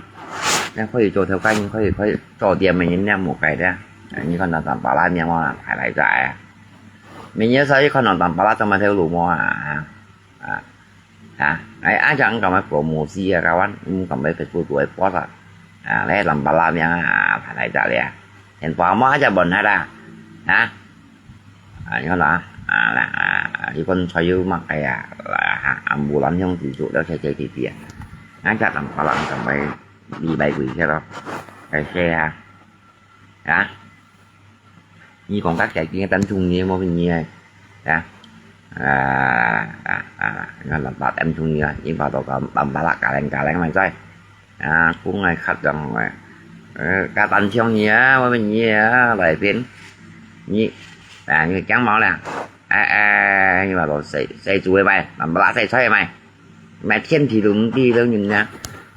人可以做頭家人，可以，可以做店个人也無計个。啊，你看到當巴拉面啊，太來在啊！明年所以看到當巴拉做麼頭路無啊？啊，啊，哎，啊，這樣敢會promosi啊，kawan，嗯，敢會Facebook个post啊？啊，來當巴拉面啊，太來在咧。現在無啊，這問題啦，啊？ 啊，你看啦，啊，啦，啊，你看才有麼个啊，啊，啊，無論向地主了，切切地地啊，啊，這當巴拉人就會禮拜跪下咯，該些啊，啊，你講个該件單中意無分你啊，啊，啊，啊，啊，你看當巴單中意啊，你巴到个當巴拉，加零加零咪在。 啊，講來較重个，呃，較單調你啊，我問你啊，來賓，你，啊，你驚毛了？哎，哎，你話到洗，洗煮个賣，南不拉洗菜个賣，賣天地都毋知都人啊，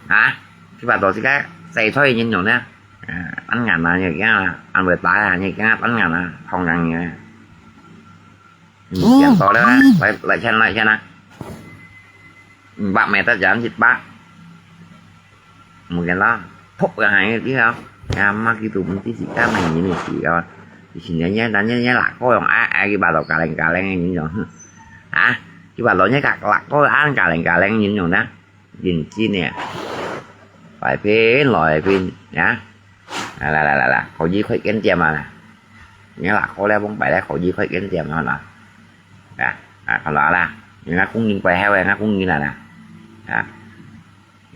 啊，你話到自家洗菜个人用呢？啊，當然啦，你驚啊，安慰打啊，你驚當然啦，同樣个。嗯，見到了，來，來錢，來錢啊！五百買得獎一百。 Mungkin lah, thok yang hai dia. Ya, mak itu mesti si kan main ini si kawan. Di sini nya, tanya nya lah, kau yang ai, ai, kita tahu kaleng-kaleng ini dong. Ah, kita tahu nya kak lah, kau an kaleng-kaleng ini dong nah. Din sini ya. Lai pin, lai pin, ya. Lah, lah, lah, lah, lah. Kau ji khuai kian tiam ah lah. Nya lah, kau le bong pai le, kau ji khuai kian tiam ah lah. Ya, ah, kalau lah. Nya kung yin pai hai, nya kung yin lah, lah. Ya.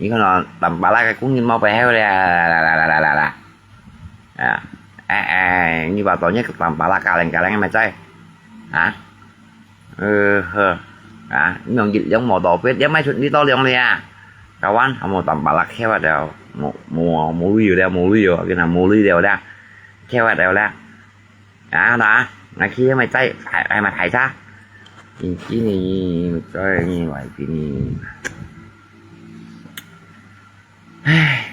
你看咯，當巴拉个工人無白好了，啦啦啦啦啦啦。啊，哎哎，你把當日當巴拉加零加零个咪在，啊？呃呵，啊，你用一兩無到別，也賣出你到兩了啊？Kawan，還無當巴拉開發了，無無無旅遊了，無旅遊，跟他無旅遊了，開發了了。 啊，那，那去那邊再，還，還嘛，還差。你今年，再你來今年。唉，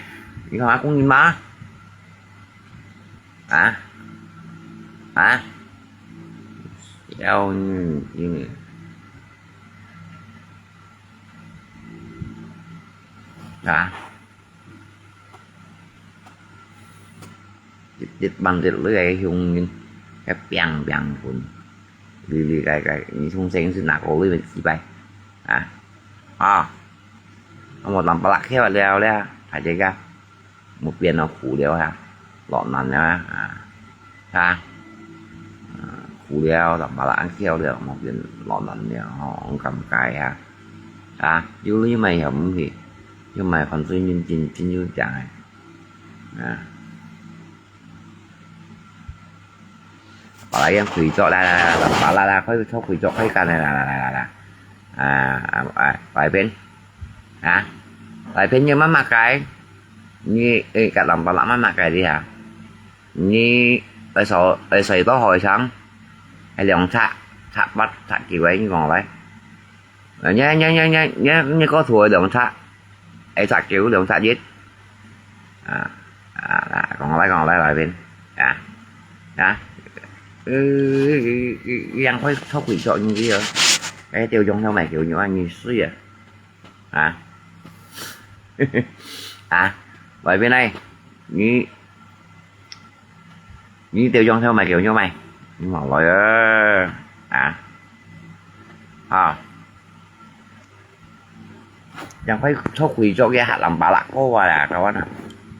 你看阿公你媽？啊？啊？要你，你，啊？ 一，一般一類个鄉人，个拚拚份，哩哩个个，你從生是哪個類个幾擺？啊？啊？啊，無當巴拉開了了，大家个，無變到苦了啊，落難了啊，啊？啊？啊，苦了，當巴拉開了，無變落難了，吼，好尷尬啊！啊？有理嘛又毋去，又嘛看最認真，真有講个。 啊。巴拉樣回族啦，啦啦啦，巴拉啦，快出回族，快幹啦，啦啦啦啦啦。啊，啊，啊，外邊，啊，外邊你慢慢改，你，誒，甲人巴拉慢慢改的哈。你，誒，手，誒，水到海上，誒，兩尺，尺八，尺九个，你講來。 呃，你，你，你，你，你，你个圖兩尺，一尺九兩尺一。啊，啊，啊，講來講來來邊，啊，啊，呃，呃，呃，呃，樣會出回族你知哦，哎，丟中頭賣九牛啊，你水啊，啊，啊，外邊來，你 你條樣頭賣，條樣賣，你望來啊，啊，啊，人會出回族个客人巴拉哥啊啦，kawan啊，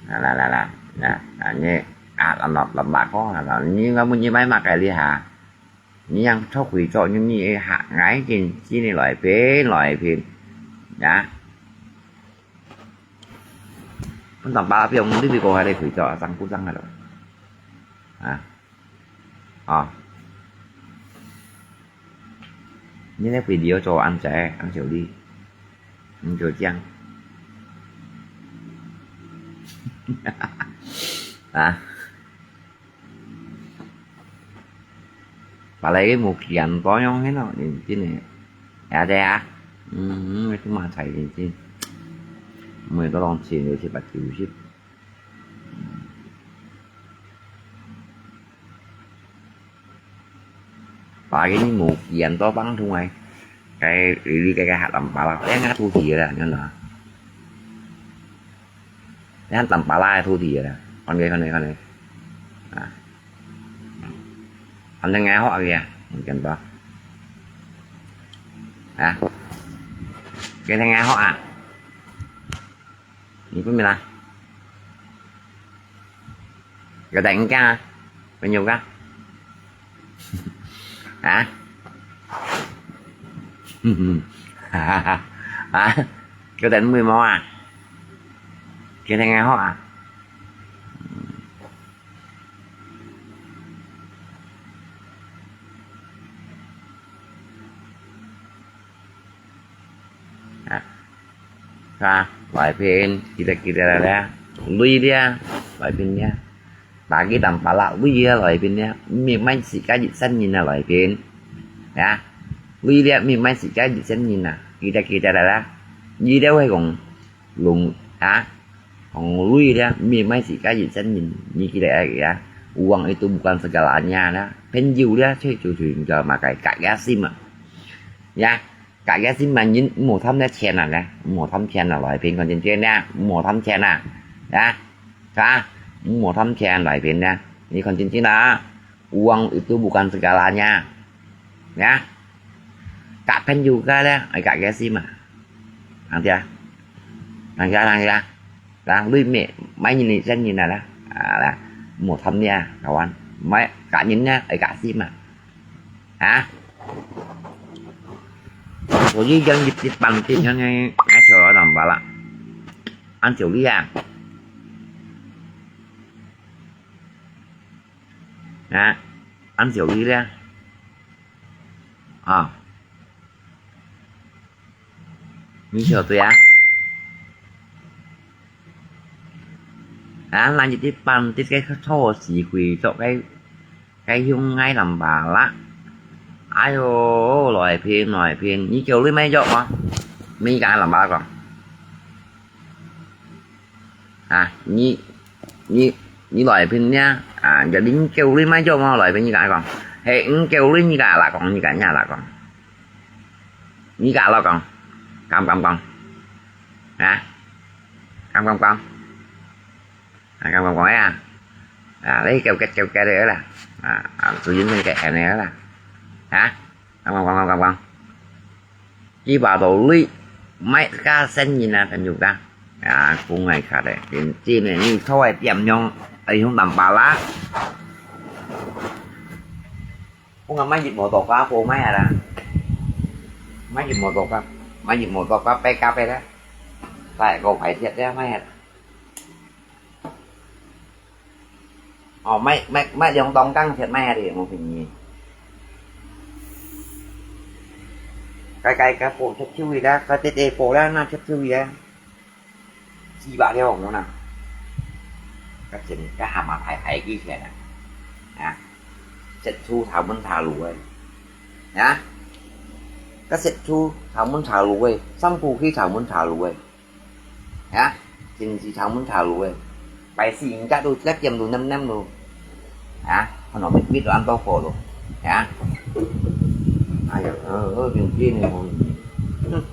啦啦啦啦，啊，啊，你啊，人巴拉哥啊，你應該問你買麼个哩哈？你樣出回族，你你客，𠊎緊緊你來片來片，啊。 分當巴拉表，你比過還得回族啊，爭不爭啊都？啊？啊？你那video做恁仔，恁少哩，你就這樣。啊？ Apalagi無見多樣个咯，認真个。係啊，係啊。嗯，嗯，這馬才認真。每到當前就七八九十。把个你無見到放通哎，該你个个還淡巴拉，哎，俺土地了，你看呐，你看淡巴拉个土地了，看个看个看个，啊，反正俺好个，你見到，啊，今天俺好啊，你不明白？ 有得人家，朋友家。啊？啊？有得人妹妹啊？今天还好啊？啊，是吧？來賓，記得記得了咧，鐳咧，來賓咧，bagi淡巴拉鐳咧，來賓咧，毋係賣自家一生人啊，來賓，啊，鐳咧，毋係賣自家一生人啊，記得記得了咧，你了會講，龍啊，講鐳咧，毋係賣自家一生人，你記得啊，uang itu bukan segalanya啦，朋友咧，最最最重要嘛，該家家心啊，呀。 家家心嘛，人毋好貪這錢啊咧，毋好貪錢啊，來賓看真真咧，毋好貪錢啊，啊，啊，毋好貪錢，來賓咧，你看真真啊，uang itu bukan segalanya，啊，交朋友个咧，愛家家心嘛，聽著啊，聽著啊，聽著啊。 啦，鐳毋係賣人个生人啊啦，啊啦，毋好貪你啊，kawan，賣家人啊，愛家心嘛，啊。所以講一一般个，像个，𠊎笑到淡巴拉，恁少你啊，啊，恁少你咧，啊。 你曉得啊？啊，那一一般，這个錯時會做个，个用愛淡巴拉。哎喲，來賓，來賓，你叫你買藥嗎？你敢淡巴拉講？ 啊，你，你，你來賓呢？啊，jadi你叫你買藥無？來賓你敢講？係，你叫你，你敢啦講，你敢呀啦講？你敢啦講？敢敢講？啊？敢敢講？啊，敢敢講呀？啊，你叫叫叫叫个啦。啊，啊，注意你个安尼啦。啊？敢敢講？敢敢講？ 佢話到你買个生人啊，朋友家。啊，講來看咧，真正个，你坐个點樣，愛用淡巴拉。講啊，買一摩托車，無買啊啦。買一摩托車，買一摩托車，白加白啦。大个排鐵咧，買啊。 哦，買，買，買兩檔鋼鐵買啊，無便宜。該，該，該補貼手尾啦，該直接補啦，那貼手尾啊。四百條紅啦。該錢，該蛤蟆大大幾錢啊？啊，食出頭門頭路个。啊，該食出頭門頭路个，三步去頭門頭路个。 啊，真係頭門頭路个，拜四人家都一點都黏黏咯。啊，看到搣搣都恁多貨咯。啊，哎呀，呃，呃，真正个，嗯。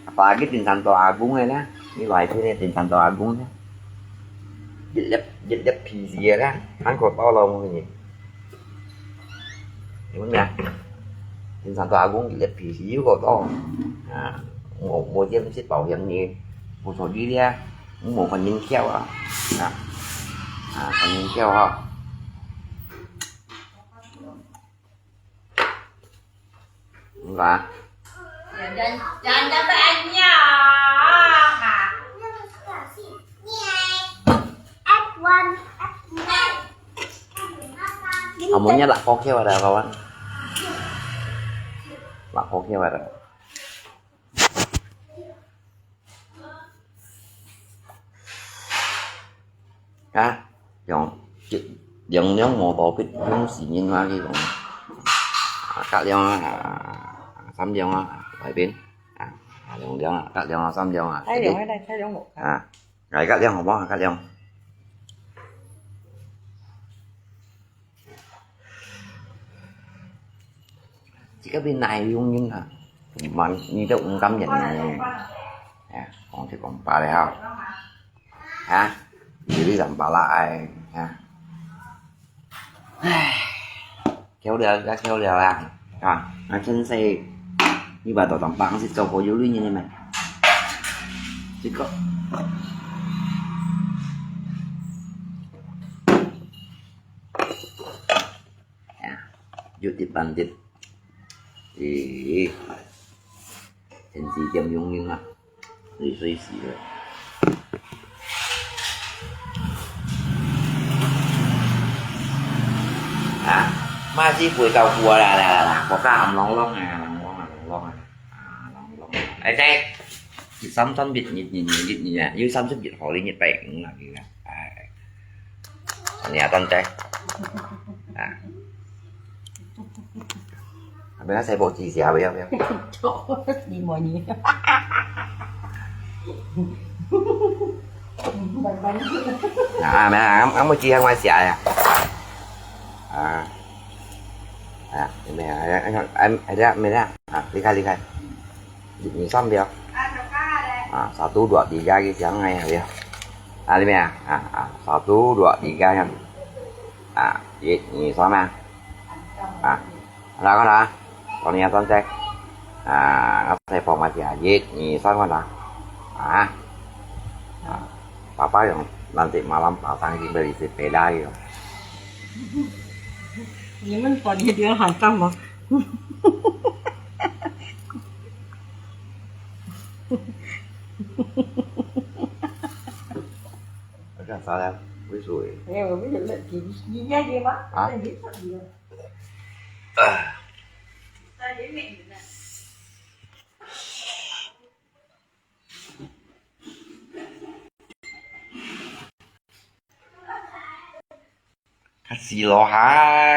Apalagi Din Santo Agung个啦，你來聽个Din Santo Agung个，一粒，一粒皮子个啦，還過多咯，我跟你。 你問咩？Din Santo Agung一粒皮子又過多。啊，我，我這毋係保險个，我說你咧，我無看人巧啊。啊，啊，看人巧哈。你講啊？ Kamunya lakok siya wala kawan. Lakok siya wala. Ha? 用，用兩毛多筆，用四銀嘛去用。啊，甲兩啊，啊，三兩啊，內邊。啊，啊，兩兩啊，甲兩啊，三兩啊。太兩个咧，太兩个。啊，來甲兩好無？甲兩。自家變哪用人啊？慢，你都毋甘願呢。哎，講就講罷了哈。啊，有啲人巴拉哎，啊。唉，夠了，該夠了啦。啊，那真係，你把到當幫是做過有理人的咩？這個。哎呀，有滴半滴。咦，天氣點用用啊，你睡死了。啊，嘛係會到過啦啦啦啦，國家喊朗朗啊，朗朗啊，朗朗啊，啊，朗朗啊。哎，對，一三三一，一二二，一二啊，有三十一號的一百五啊，佢啊，哎。 你啊，等等。啊。啊，不要再播機子啊，不要，不要。你莫你。啊，沒有，俺，俺們機子還寫呀。啊。啊，沒有，哎，哎，哎，哎，沒有，啊，離開，離開。 你，你算表。啊，satu, dua, tiga gitu, jangan ya, ya. Ah, lima ya. Ah, ah, satu, dua, tiga kan. Ah, 一二三啊。啊，那个呢？Tony yang cantik. Ah, saya format ya. 一二三 kan. Ah. Ah, Papa yang nanti malam pasang di beli sepeda itu. 你们把你的脸喊干嘛？我想啥了？为什么？哎，我们有问题，你愿意吗？啊？那你怎么了？啊。那也没人呢。 較死老下，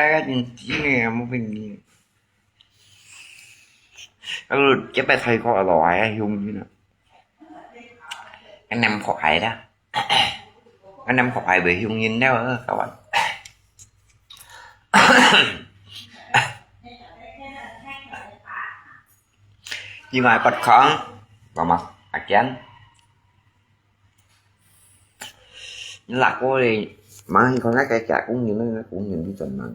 較認真个，無變形。啊，這擺泰國啊，老下啊，凶去呢。啊，南國下啦。啊，南國下會凶人了，啊，各位。 另外，八強，Thomas Aken。你拿過來，忙一個那個假工人，那個工人去怎麼？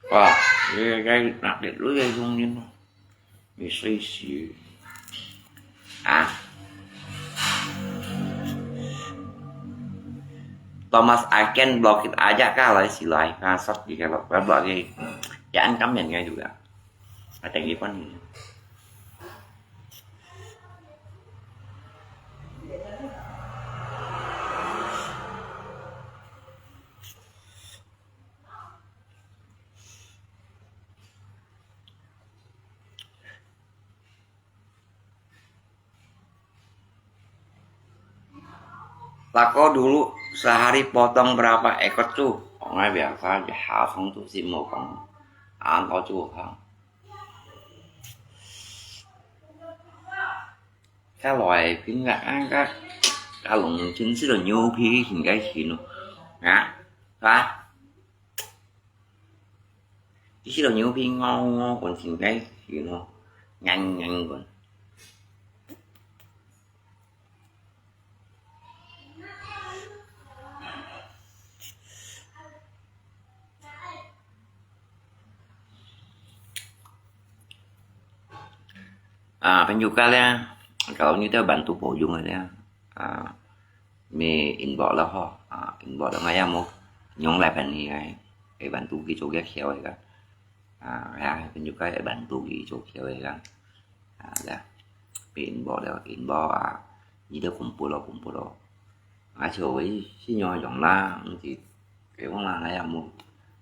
哇，這個該拿得落來用用咯，你睡死啊！Thomas Aken blokir aja kah lai silai, ngasat di kalau blokir, ya an kami juga. Ada yang pun. 大哥 dulu sehari potong berapa ekor tuh? Orangnya biasa aja, hasong tuh sih mau kong. Ang kau tuh hang. Ka lòi pin ka ang ka, ka lòng chín xí lò nhu phi hin cái gì nó. Ngã. Hả? Cái xí lò nhu phi ngô ngô còn hin cái gì nó. Ngăn ngăn còn. Ah, panyuka lia, kalau ni teh bantu puyung lia. Ah, May inbox了吼，啊，inbox了，𠊎也無用來分你个，會bantu佢做个橋个，啊，也朋友个會bantu佢做橋个，啊，呀，may inbox了，inbox啊，你都公布咯，公布咯，啊，就會信用用啦，毋係，佢講啦，𠊎也無，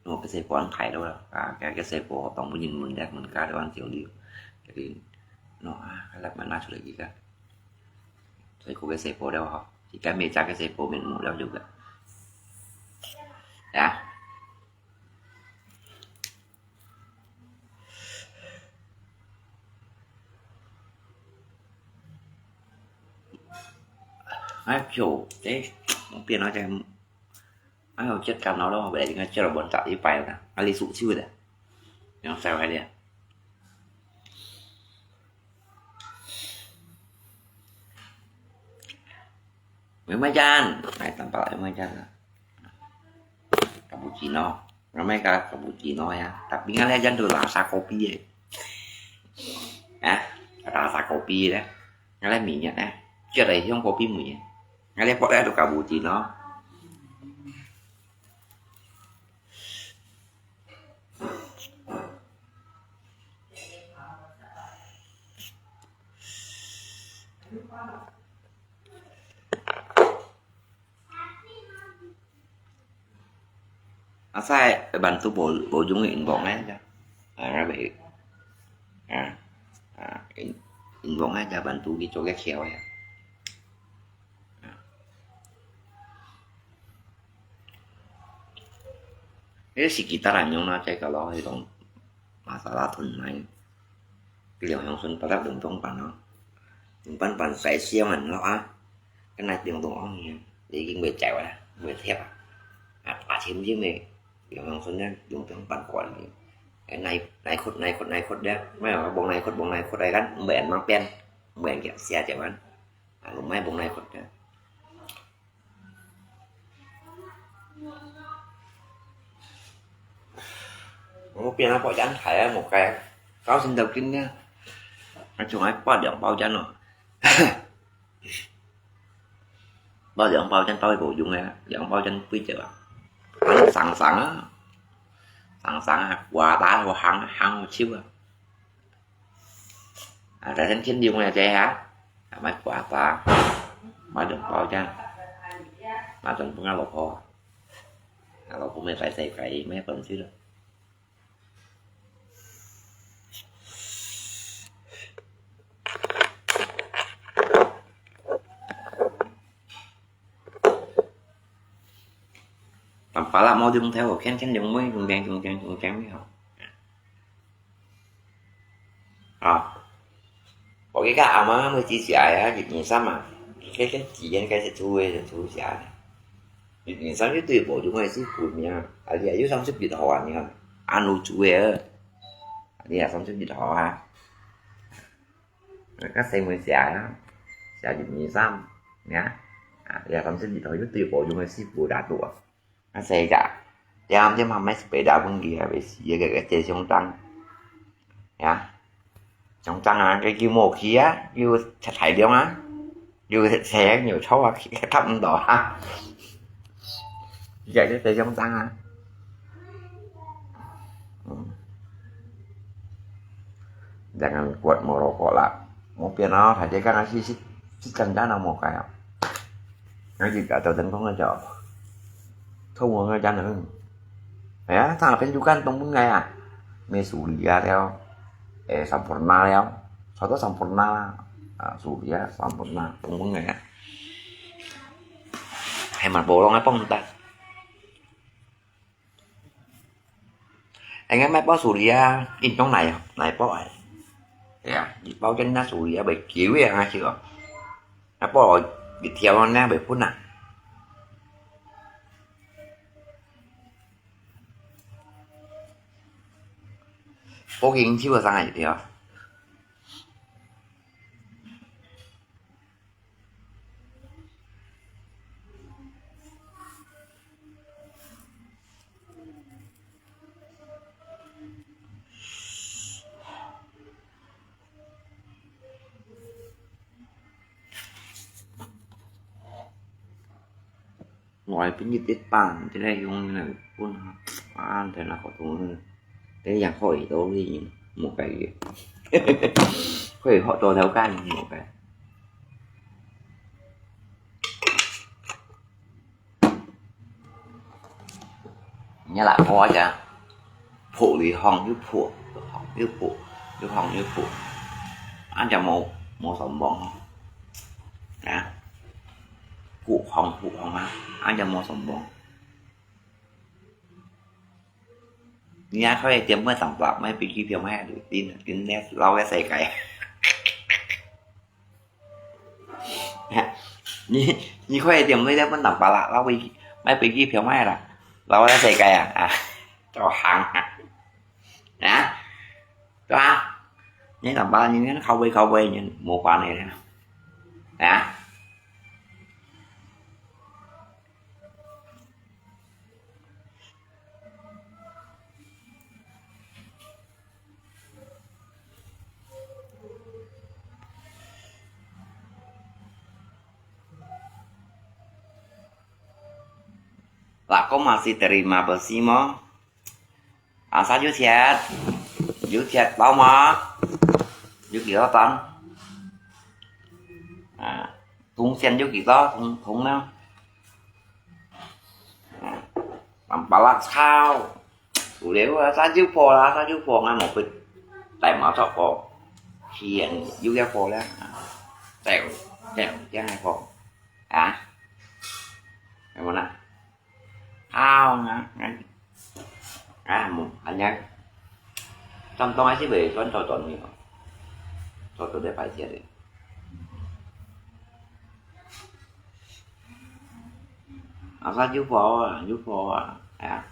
我个細伙安排了啦，啊，个个細伙當本人問咧，問家了，交流，jadi，喏，啊，來慢慢出來一個。 所以佢个細伙了吼，佢个每隻个細伙面目了有个。呀。哎喲，哎，變了這，哎喲，這幹了咯，本來應該接了文章一百了，啊，你數手的，然後再來點。 Mì Mai Chan, ai, tampak Mì Mai Chan. Cappuccino. Namanya ka cappuccino ya. Tapi ngalai jan tu rasa kopi eh. Eh, rasa kopi deh. Ngalai minyak eh. Cia dai hiong kopi mui eh. Ngalai pot eh tu cappuccino. Asai bantu bổ bổ dưỡng cái inbox này cho. À, các bạn. À, à, in, inbox này cho bantu đi cho cái khéo ya. À. Cái sekitar anyong na cai kalau itu masalah thun mai. Cái liều hồng xuân bắt đầu đồng tông bản nó. Đồng bản bản sai siêu hẳn nó á. Cái này đồng tông ong nhỉ. Để cái người chạy qua, người thép à. À, à, thêm chứ mày. Liều hồng xuân nhá, đồng tông bản quản lý. Cái này, này khốt, này khốt, này khốt đấy. Mấy ở bông này khốt, bông này khốt đây gắn, mày ăn mang pen. Mày ăn kiểu xe chạy bắn. À, lúc máy bông này khốt đấy. Ủa, pian nó bao chén thải một cái. Cáo xin đầu kinh nha. Nói chung ấy bao chén bao chén rồi. Bao chén bao chén tôi bổ dụng này, chén bao chén quý chữ. Ăn sẵn sẵn á. Sẵn sẵn á, quà tá của hàng hàng một xíu á. À, tại sao thiên đường này thế hả? À, mai quà tá. Mai đừng bao chén. Mai tuần cũng ăn lộc hồ. Ăn lộc hồ mới phải xài cái mấy phần xíu đó. Tắm pá lạ mau đừng theo, khen khen đừng mới, đừng đen, đừng đen, đừng đen mới hả? À. Có cái gà mà mới chỉ xả á, dịch nhìn xăm à. Cái, cái chỉ yên cái sẽ thu, sẽ thu xả. Dịch nhìn xăm chứ tùy bổ chúng mày xí phủi mía. À, thì à, chứ xăm xếp dịch họ à, nhỉ? Ăn lù chú ấy. À, thì à, xăm xếp dịch họ à. Các xe mới xả á. Xả dịch nhìn xăm. Nhá. À, thì à, xăm xếp dịch họ chứ tùy bổ chúng mày xí phủi đã tụ à. Nó xe chả. Tiêm chứ mà mấy spray đã bưng kìa, bị xí cái, cái, cái xe chống tăng. Nhá. Chống tăng à, cái kêu mổ kia, kêu chặt thải liông á. Kêu xe nhiều thâu à, khi thấp đó á. Vậy cái xe chống tăng à. Ừ. Jangan kuat merokok lah. Mau pian ah, hati kan asi sit, sit kan dana mau kaya. Ngaji ka tau tấn công aja. Thông qua ngaji nang. Ya, ta pen juga tong pun ngaya. Me Surya liao. Eh, Sampoerna liao. Satu Sampoerna. Ah, Surya, Sampoerna, tong pun ngaya. Hai man bolong apa ntar. Anh em mai bao Surya, in trong này, này bao ai. Ya, bao chân na Surya, bai kiu ya, nga chưa. Nó bao, đi theo nó nè, bai phun à. Bao kinh chưa sang ai đi theo. 來分佢跌板，這個用來分啊，啊，在那活動，這樣可以到你無該个，可以學到頭該無該。你來學一下。 破，你放又破，又放又破，又放又破，恁樣無，無上網哦。啊，破放，破放啊，恁樣無上網。你也可以點麼上網，買飛機票，買旅行，跟你老个世界。 你，你可以點那個分擔巴拉，買飛機，買飛機票買啦，然後在世界啊，啊，做行啊，啊，對吧？你擔巴拉，你看靠背靠背，你無關係的，啊。 Lah, kau masih terima besi mo? Asal you thiệt, you thiệt bao mo? You幾多ton? À, thùng sen you幾多? Thùng, thùng nào? À, tăm pala sao? Chủ yếu là sao you phô là sao you phô ngay một bịch. Tại mà sao phô? Hiện you get phô là. Tèo, tèo, cái hai phô. À? Cái món nào? Ao nga, nga. À, một, anh nhá. Trong tông ai xí về, con trò tròn nhiều. Trò tròn để phải thiệt đi. À, sao you phô à, you phô à. À.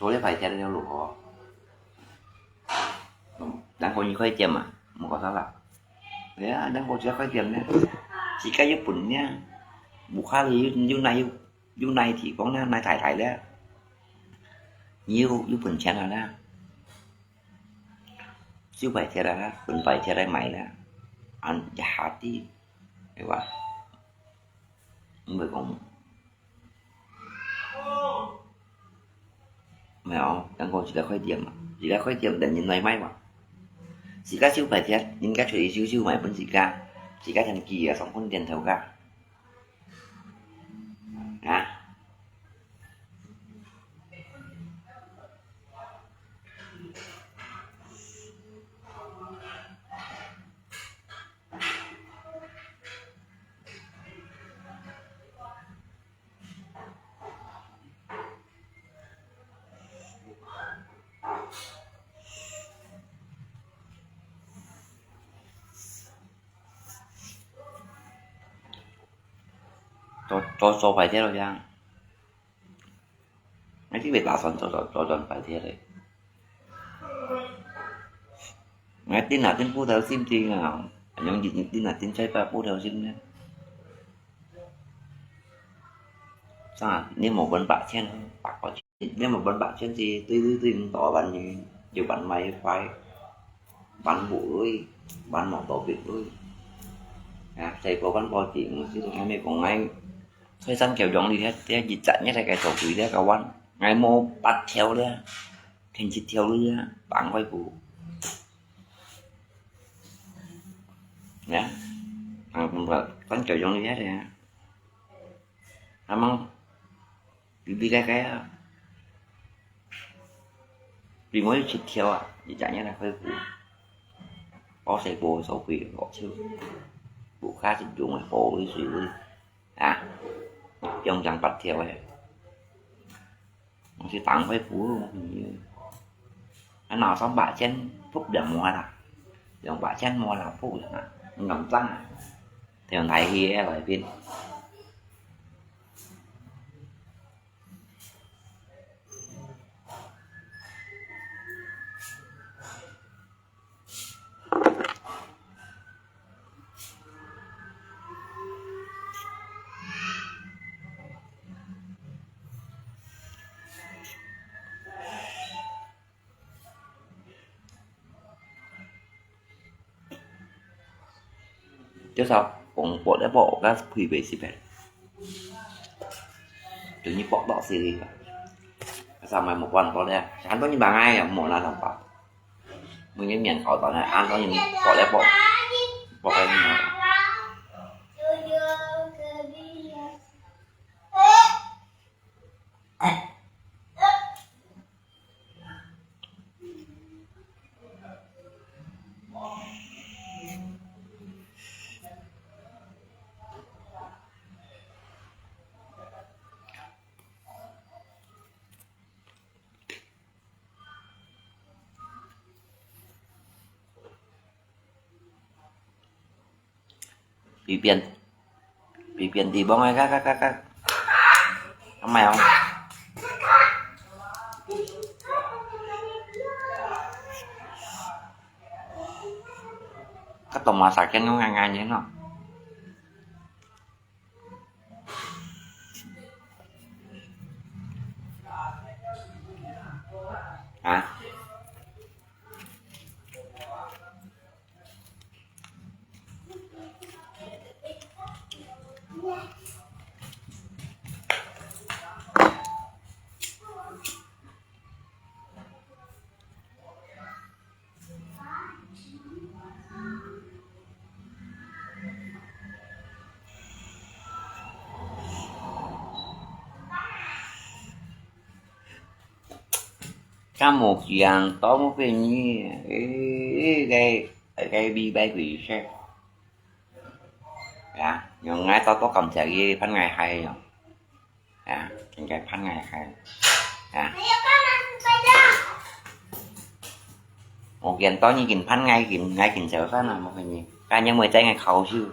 Số điện thoại trên lục khó. Đang có nhiều khái niệm mà, một có sao lạ. Đấy, đang có nhiều khái niệm nhé. Chỉ cái giúp bún nhé. Bù khá là you, you này, you, you này thì có này, này thải thải đấy. Nhiều, you bún chén là đấy. Siêu phải thiệt là đấy, bún phải thiệt là mày đấy. Ăn chả hạt đi. Đấy vậy. Không phải không. Mèo, đang có chỉ là khái niệm mà. Chỉ là khái niệm để nhìn này may mà. Chỉ cá siêu phải thiệt, nhìn cá chuối siêu siêu mày vẫn chỉ cá. Chỉ cá thành kỳ là sống con tiền theo cá. Hả? Cho, cho, cho phải thế rồi chăng? Ngay tí về tả soạn cho, cho, cho, cho phải thế đấy. Ngay tin là tin phú theo sim thì là, anh nhung dịch tin là tin sai pa phú theo sim nhé. Sao à? Nếu một bên bạc chen, bạc có chen. Nếu một bên bạc chen thì tùy, tùy, tùy, mình tỏ bạn thì, dù bạn mày phải, bạn bộ lui, bạn mỏ tỏ việc lui. À, thầy có bạn có chỉ một xíu, hai mươi còn ngay. Thời gian kéo dài đi thế, thế dịch chặt nhất là cái sổ quỹ thế, các bạn. Ngay mô bắt theo đấy, thành dịch theo đấy, bạn quay phủ. Nè, à, cũng là con kiểu giống như thế này. Hả mong? Vì, vì cái, cái, à, vì mỗi chịu theo à, vì chả nhớ là hơi cũ. Có xe bồ, sau khi có chứ. Bộ khác thì dùng là bồ với suy với. À, trong trang bắt theo ấy. Mong si tang phải phủ. Anh nào sống bả chen phúc đừng mua à. Dùng bả chen mua là phúc đừng à. Ngầm tăng à. Thì mình thấy hi e lại pin. 就係講薄一薄，該配備食个。就你薄到死哩个。Asal mai một phần薄咧，很多人買个呀，無那種薄。每个面搞到呢，很多人薄一薄，薄个。Pipian, pipian tibong ai, kak, kak, kak, kak. Kamai ong. Kak tong masakan ong ngai ngai ni no. Hả? Ka mô kiang to mô pê nyi, ê, ê, cái, cái bi bai quỷ sếp. Ya, yung ngai to to kam chả ye, phan ngai hai yung. Ya, cái phan ngai hai. Ya. Mô kiang to nyi kin phan ngai kin, ngai kin chả phan à, mô pê nyi. Ka nyi mô chai ngai khâu siu.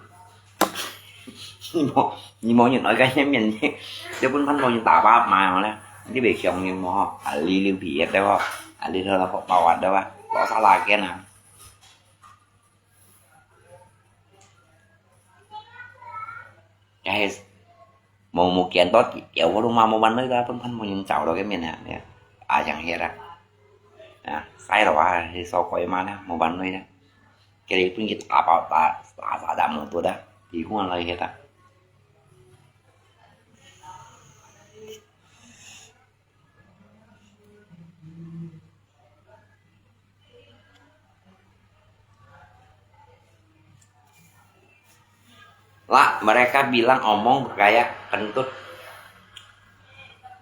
Nyi mô, nyi mô nyi nói cái nyi miền nyi. Dia pun phan mô nyi ta ba ma mô le. Nyi bê kiang nyi mô, à, li liu pi yet de wa. À, li thơ la pok bao wat de wa. Lo sa la kian à. Cái mô, mô kiang to, kéo vô lung ma mô bắn nơi đó, pun phan mô nyi chảo đó cái miền à. À, chẳng hiểu à. À, sai rồi à, thì sao coi mà nè, mô bắn nơi đó. Cái đấy pun nyi ta bao ta, ta, ta, ta mô tô đó. Thì không ăn lời hết à. Lah, mereka bilang omong bergaya kentut.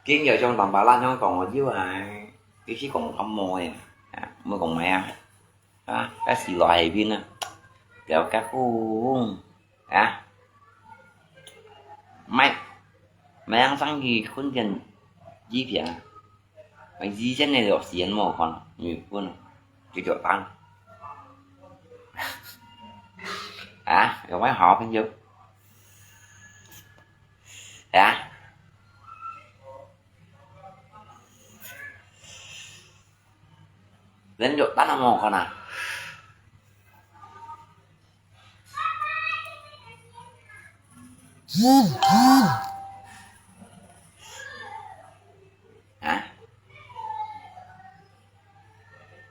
King yo chong tambah lah nyong kong yo ai. Isi kong kamu ya. Ya, mu kong maya. Ha, kasi lo ai bin na. Kau kakung. Ya. Mai. Mai ang sang ki kun jen ji piang. Mai ji jen ne lo sien mo kon. Mi kun. Ki jo tang. Ha, yo mai hao pin yo. Ya. Len yo tan mo kon a. Ha?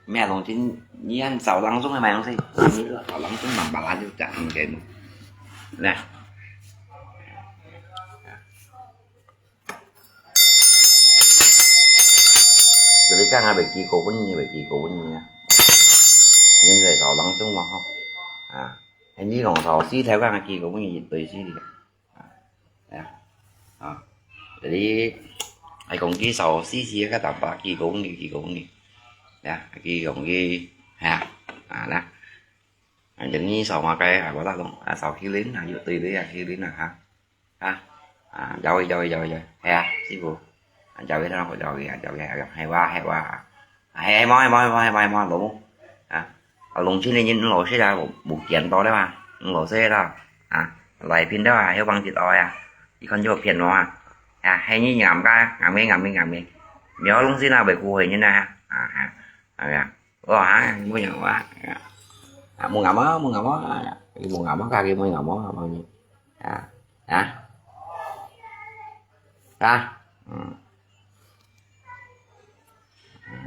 Mẹ đồng chí, nhi ăn sáu lăng xuống hay mày không xí? Nhi sáu lăng xuống bằng bà lá chứ chẳng ăn cái. Nè. Jadi kan habis kiko pun ni, habis kiko pun ni ya. Nhân về sáu lăng xuống mà không. À, anh đi lòng sáu xí theo kan kiko pun ni, tôi xí đi. Ya. Ha. Jadi, ai kong ki sáu xí xí ka tapa ki kong ni, ki kong ni. Ya, ki kong ki. Ha. Ha, na. Jadi ni sáu ma cái, ha, có tác dụng. Ha, sáu khi đến, ha, yu tùy đấy, ha, khi đến, ha. Ha. Ha, chào, chào, chào, chào. Ha, sư phụ. Ha, chào, chào, chào, chào, hay quá, hay quá. Hay, hay mò, hay mò, hay mò, hay mò, hay mò, lố. Ha. Ở lùng trên này nhìn lố sẽ là một, một kiện to đấy mà. Lố sẽ là, ha. Lại pin đó, ha, hiếu bằng thịt oi, ha. Chỉ còn vô phiền nó, ha. Ha, hay như ngắm cái, ngắm cái, ngắm cái, ngắm cái. Nhớ lùng xin là bởi khu hơi như này, ha. Ha, ha. Ha, ha. Ủa, ha, mua nhở quá. Ha. Ha, mua ngắm á, mua ngắm á. Mua ngắm á, cái mua ngắm á, bao nhiêu. Ha. Ha. Ha. Ừ.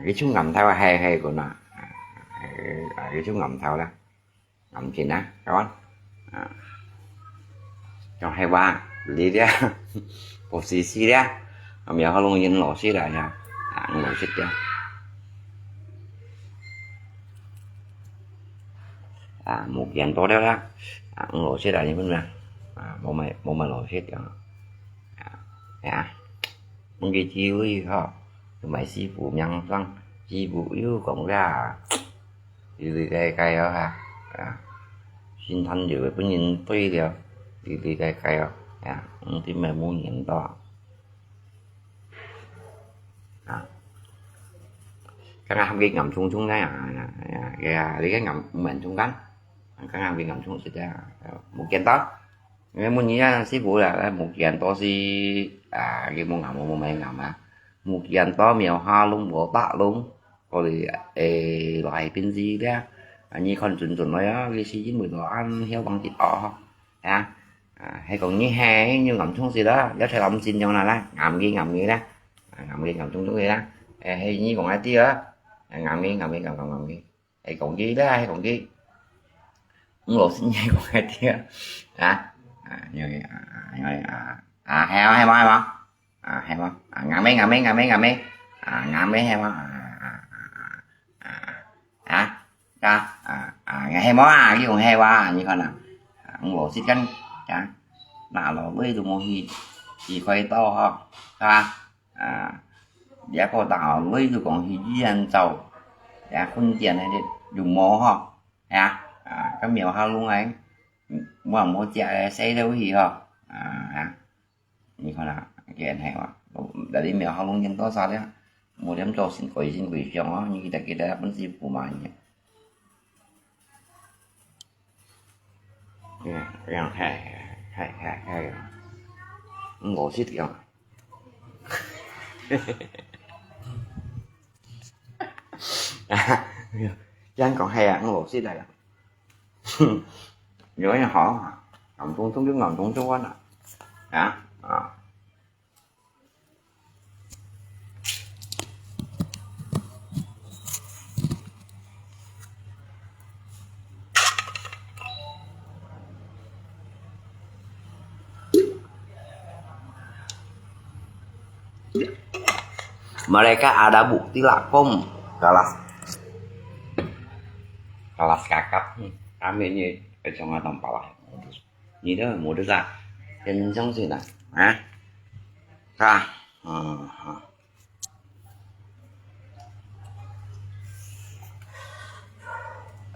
Cái chú ngắm theo hay hay của nó. Cái chú ngắm theo đó. Ngắm kín á, các bạn. À. 用黑話，你咧，不是是咧，啊，苗好弄人老师来呀，啊，老师咧，啊，目前到了啦，啊，老师来，你问咩？啊，冇买，冇买老师啊，啊，呀，问佢机会哈，买师傅名声，师傅又讲啦。 哩哩个个哦哈，啊，心肝就會分人對了，哩哩个个哦，啊，毋知咩無人到。啊，剛剛喊佢暗冲冲个啊，啊，啊，啊，你个暗，暗冲間，剛剛喊佢暗冲時个啊，無見到。因為問你啊，師傅啦，無見到是，啊，佢無暗，無，無，無暗啊，無見到，苗下弄，無打弄。 過來，誒，來邊子咧，啊，你看準準來啊，佢是因為到恁囂忙个哦，啊，啊，係講你係，你暗衝死啦，要出暗信用啦啦，暗个暗个啦，啊，暗个暗衝衝个啦，誒，係你講一啲啊，啊，暗个暗个暗暗暗个，係講佢啦，係講佢，我老師你係講一啲啊，啊，啊，因為啊，因為啊，啊，係啊，係嘛，係嘛。 啊，係無？啊，硬尾，硬尾，硬尾，硬尾。啊，硬尾係無？啊，啊，啊，啊，啊，啊，係無啊？你講係無啊？你看啊，啊，我識跟，啊，拿落位都無去，去開刀吼，係吧？啊，這個拿落位都講去醫院做，這睏電个就無吼，係啊？啊，該苗下弄來，無無食个，洗了去吼，啊，啊。 你看啊，佢恁係嘛？但係苗下弄緊多少了？無點做先改先改善哦，你記得記得本師傅嘛你。嗯，這樣，係，係，係，係，嗯，我識講。這樣講係啊，嗯，我識來啊。 有人好啊，暗中中就暗中中啊，啊，啊。 Mereka ada bukti lah, kom. Kalas. Kalas kakap. Kami ni, kacang atau pala. Ni dah, mudah lah. Kencang sih nah. Ha? Ha. Ha, ha.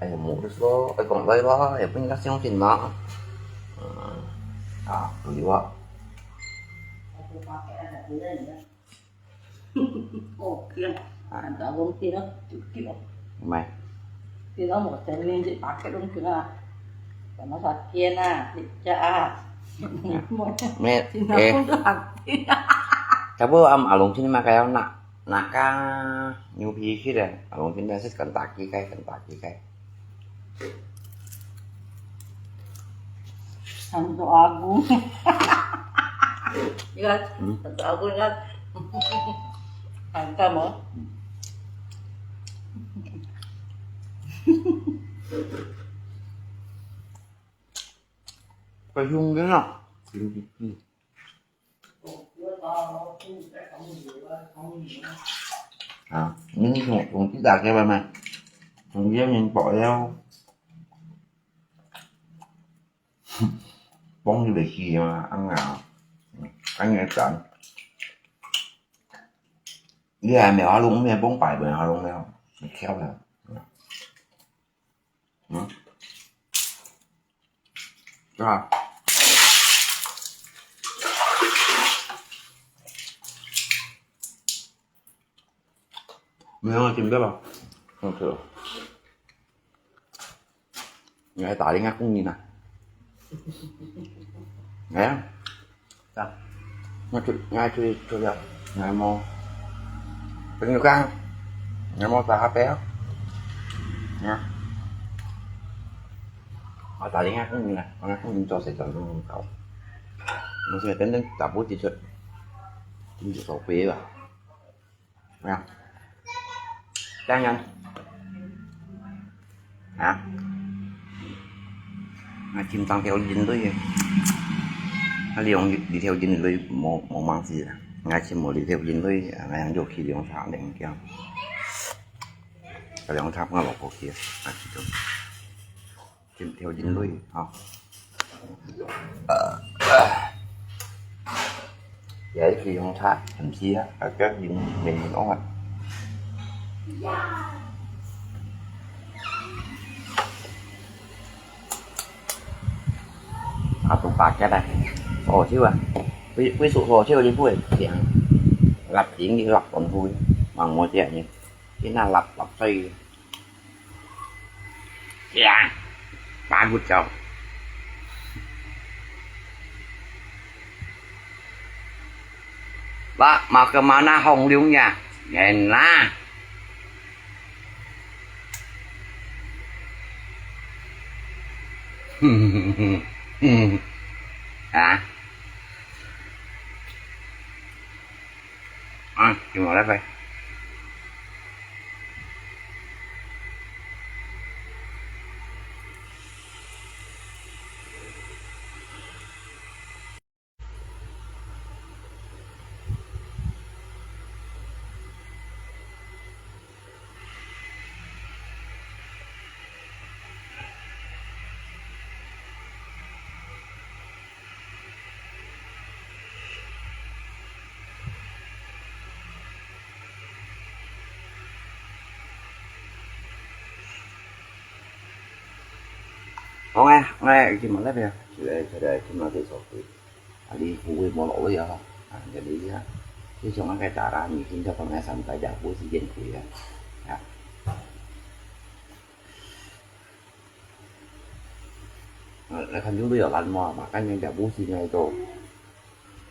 哎呀，無得說，愛講話咯，也不應該相信嘛。嗯，啊，對哇。哦，天，啊，打工去了，就去了。唔係。去了，我前面去打开东西啊，什么啥天啊，你家啊，没，哎，差不多俺阿龙去嘛，该要拿。 Naka, nyo pi kira, along pindah sit kan taki kai, kan taki kai. Santo Agung. Ingat, hmm? Santo Agung ingat. Hantam oh. Kayong din ah. À, nhưng cũng, cũng chỉ đặt cho bà mà. Cũng gieo những bỏ leo. Bông thì bị gì mà ăn ngào. Ăn ngào chán. Đi ai mèo hao lung, mèo bông phải bởi hao lung leo. Mèo khéo leo. Hả? Rồi. Mèo mà tìm biết không? Không thử. Người ta đi ngắt cũng nhìn à. Nghe. Ngai chui, ngai chui, chui liao. Ngai mo. Peng yu kang. Ngai mo sa ha pe. Ngai. Mà tại đi ngắt cũng như này, ngắt cũng cho sẽ chọn trong cầu. Nó sẽ đến đến tập bút chỉ chuột. Chính chỉ cầu phí à. Nè. Chang nhân. Hả? Mà chim tăng theo linh tôi. 啊，你用這條人類無，無麼事啦。𠊎全部這條人類，啊，𠊎用肉去兩叉兩條。兩叉放落過去啊，啊，其中。這條人類，吼。呃，呃。也係用叉，毋係啊，啊，這人，人用啊。 啊，都八結啊，好笑啊！為，為數好笑，你不會聽，立定你立功夫，忙麼个呢？你那立立水，呀，八股脚。 Pak, mau ke mana Hong Leong ya? Ngen lah. Hah? Ah, gimana, Pak?好，𠊎，𠊎今日來忒，就來，就來今日這首歌。啊，你後尾無落尾啊，啊，就這樣啊。你像𠊎个大人，你現在放在上擺就無時間去啊。啊。 呃，來看有你有懶惰嘛，看人家無時間做，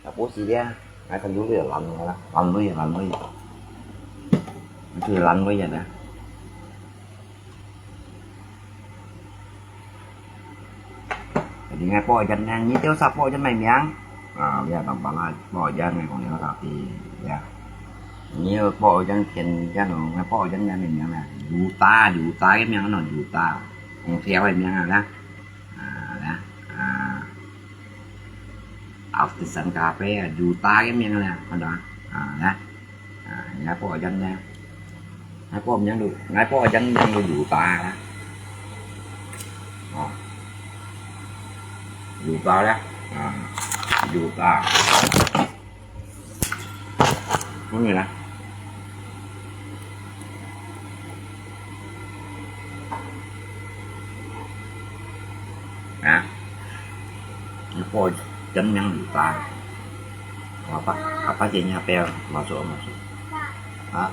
也無時間，來看有你有懶惰啦，懶惰，懶惰，你就懶惰人啊。Jadi ngai po jan nang, ni teo sa po jan mai miang. Ah, ya, tampak lah, po jan ngai kong ya tapi, ya. Ni po jan kian jan ngai po jan ngai mai miang lah. Juta, juta cái miang nó juta. Kong theo cái miang lah. À, đó. À. Áo tịt sẵn cà phê, à, dù ta cái miệng nè, con đó. À, đó. À, ngài bỏ chân nè. Ngài bỏ chân đủ, ngài bỏ chân miệng đủ dù ta đó. Ờ. Dù ta đó. À, dù ta. Có người nè. Hả? Nó có chấm nhắn gì ta. Apa, apa jadinya pel masuk, masuk. Hah?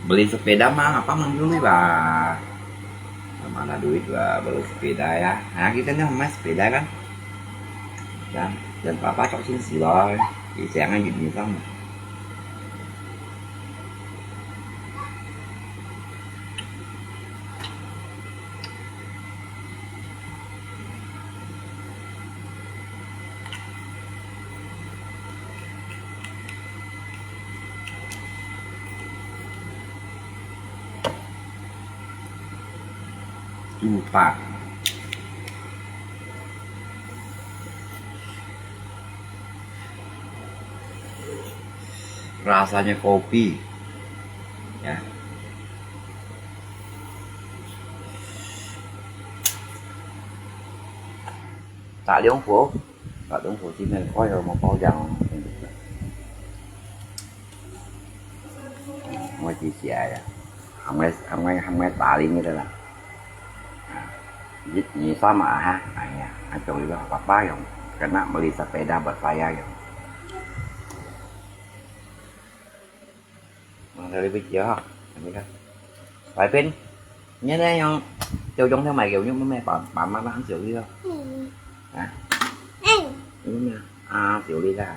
Beli sepeda mah, apa mang dulu ba? Mana duit ba, beli sepeda ya. Nah, kita ni main sepeda kan. Dan, dan papa cok sini sih loh. Di siang aja di sana. 猪扒。Rasanya kopi. Ya. Tak liong po. Và đúng rồi, chính là có rồi mà bao giờ mà chỉ xỉa à. Không ai, không ai, không ai tả lý như thế là. À, dịch như sao mà ha, à, nhà, anh chồng đi vào papa rồi, cái nắp mà đi sắp bê đa bật tay ra rồi. Mang theo đi với chị hả? Anh đi ha. Phải pin. Nhớ đấy không? Châu Dũng theo mày kiểu như mẹ bảo, bảo mà ăn xỉu đi thôi. Ừ. Hả? Ừ. Đúng nha. À, xỉu đi ra.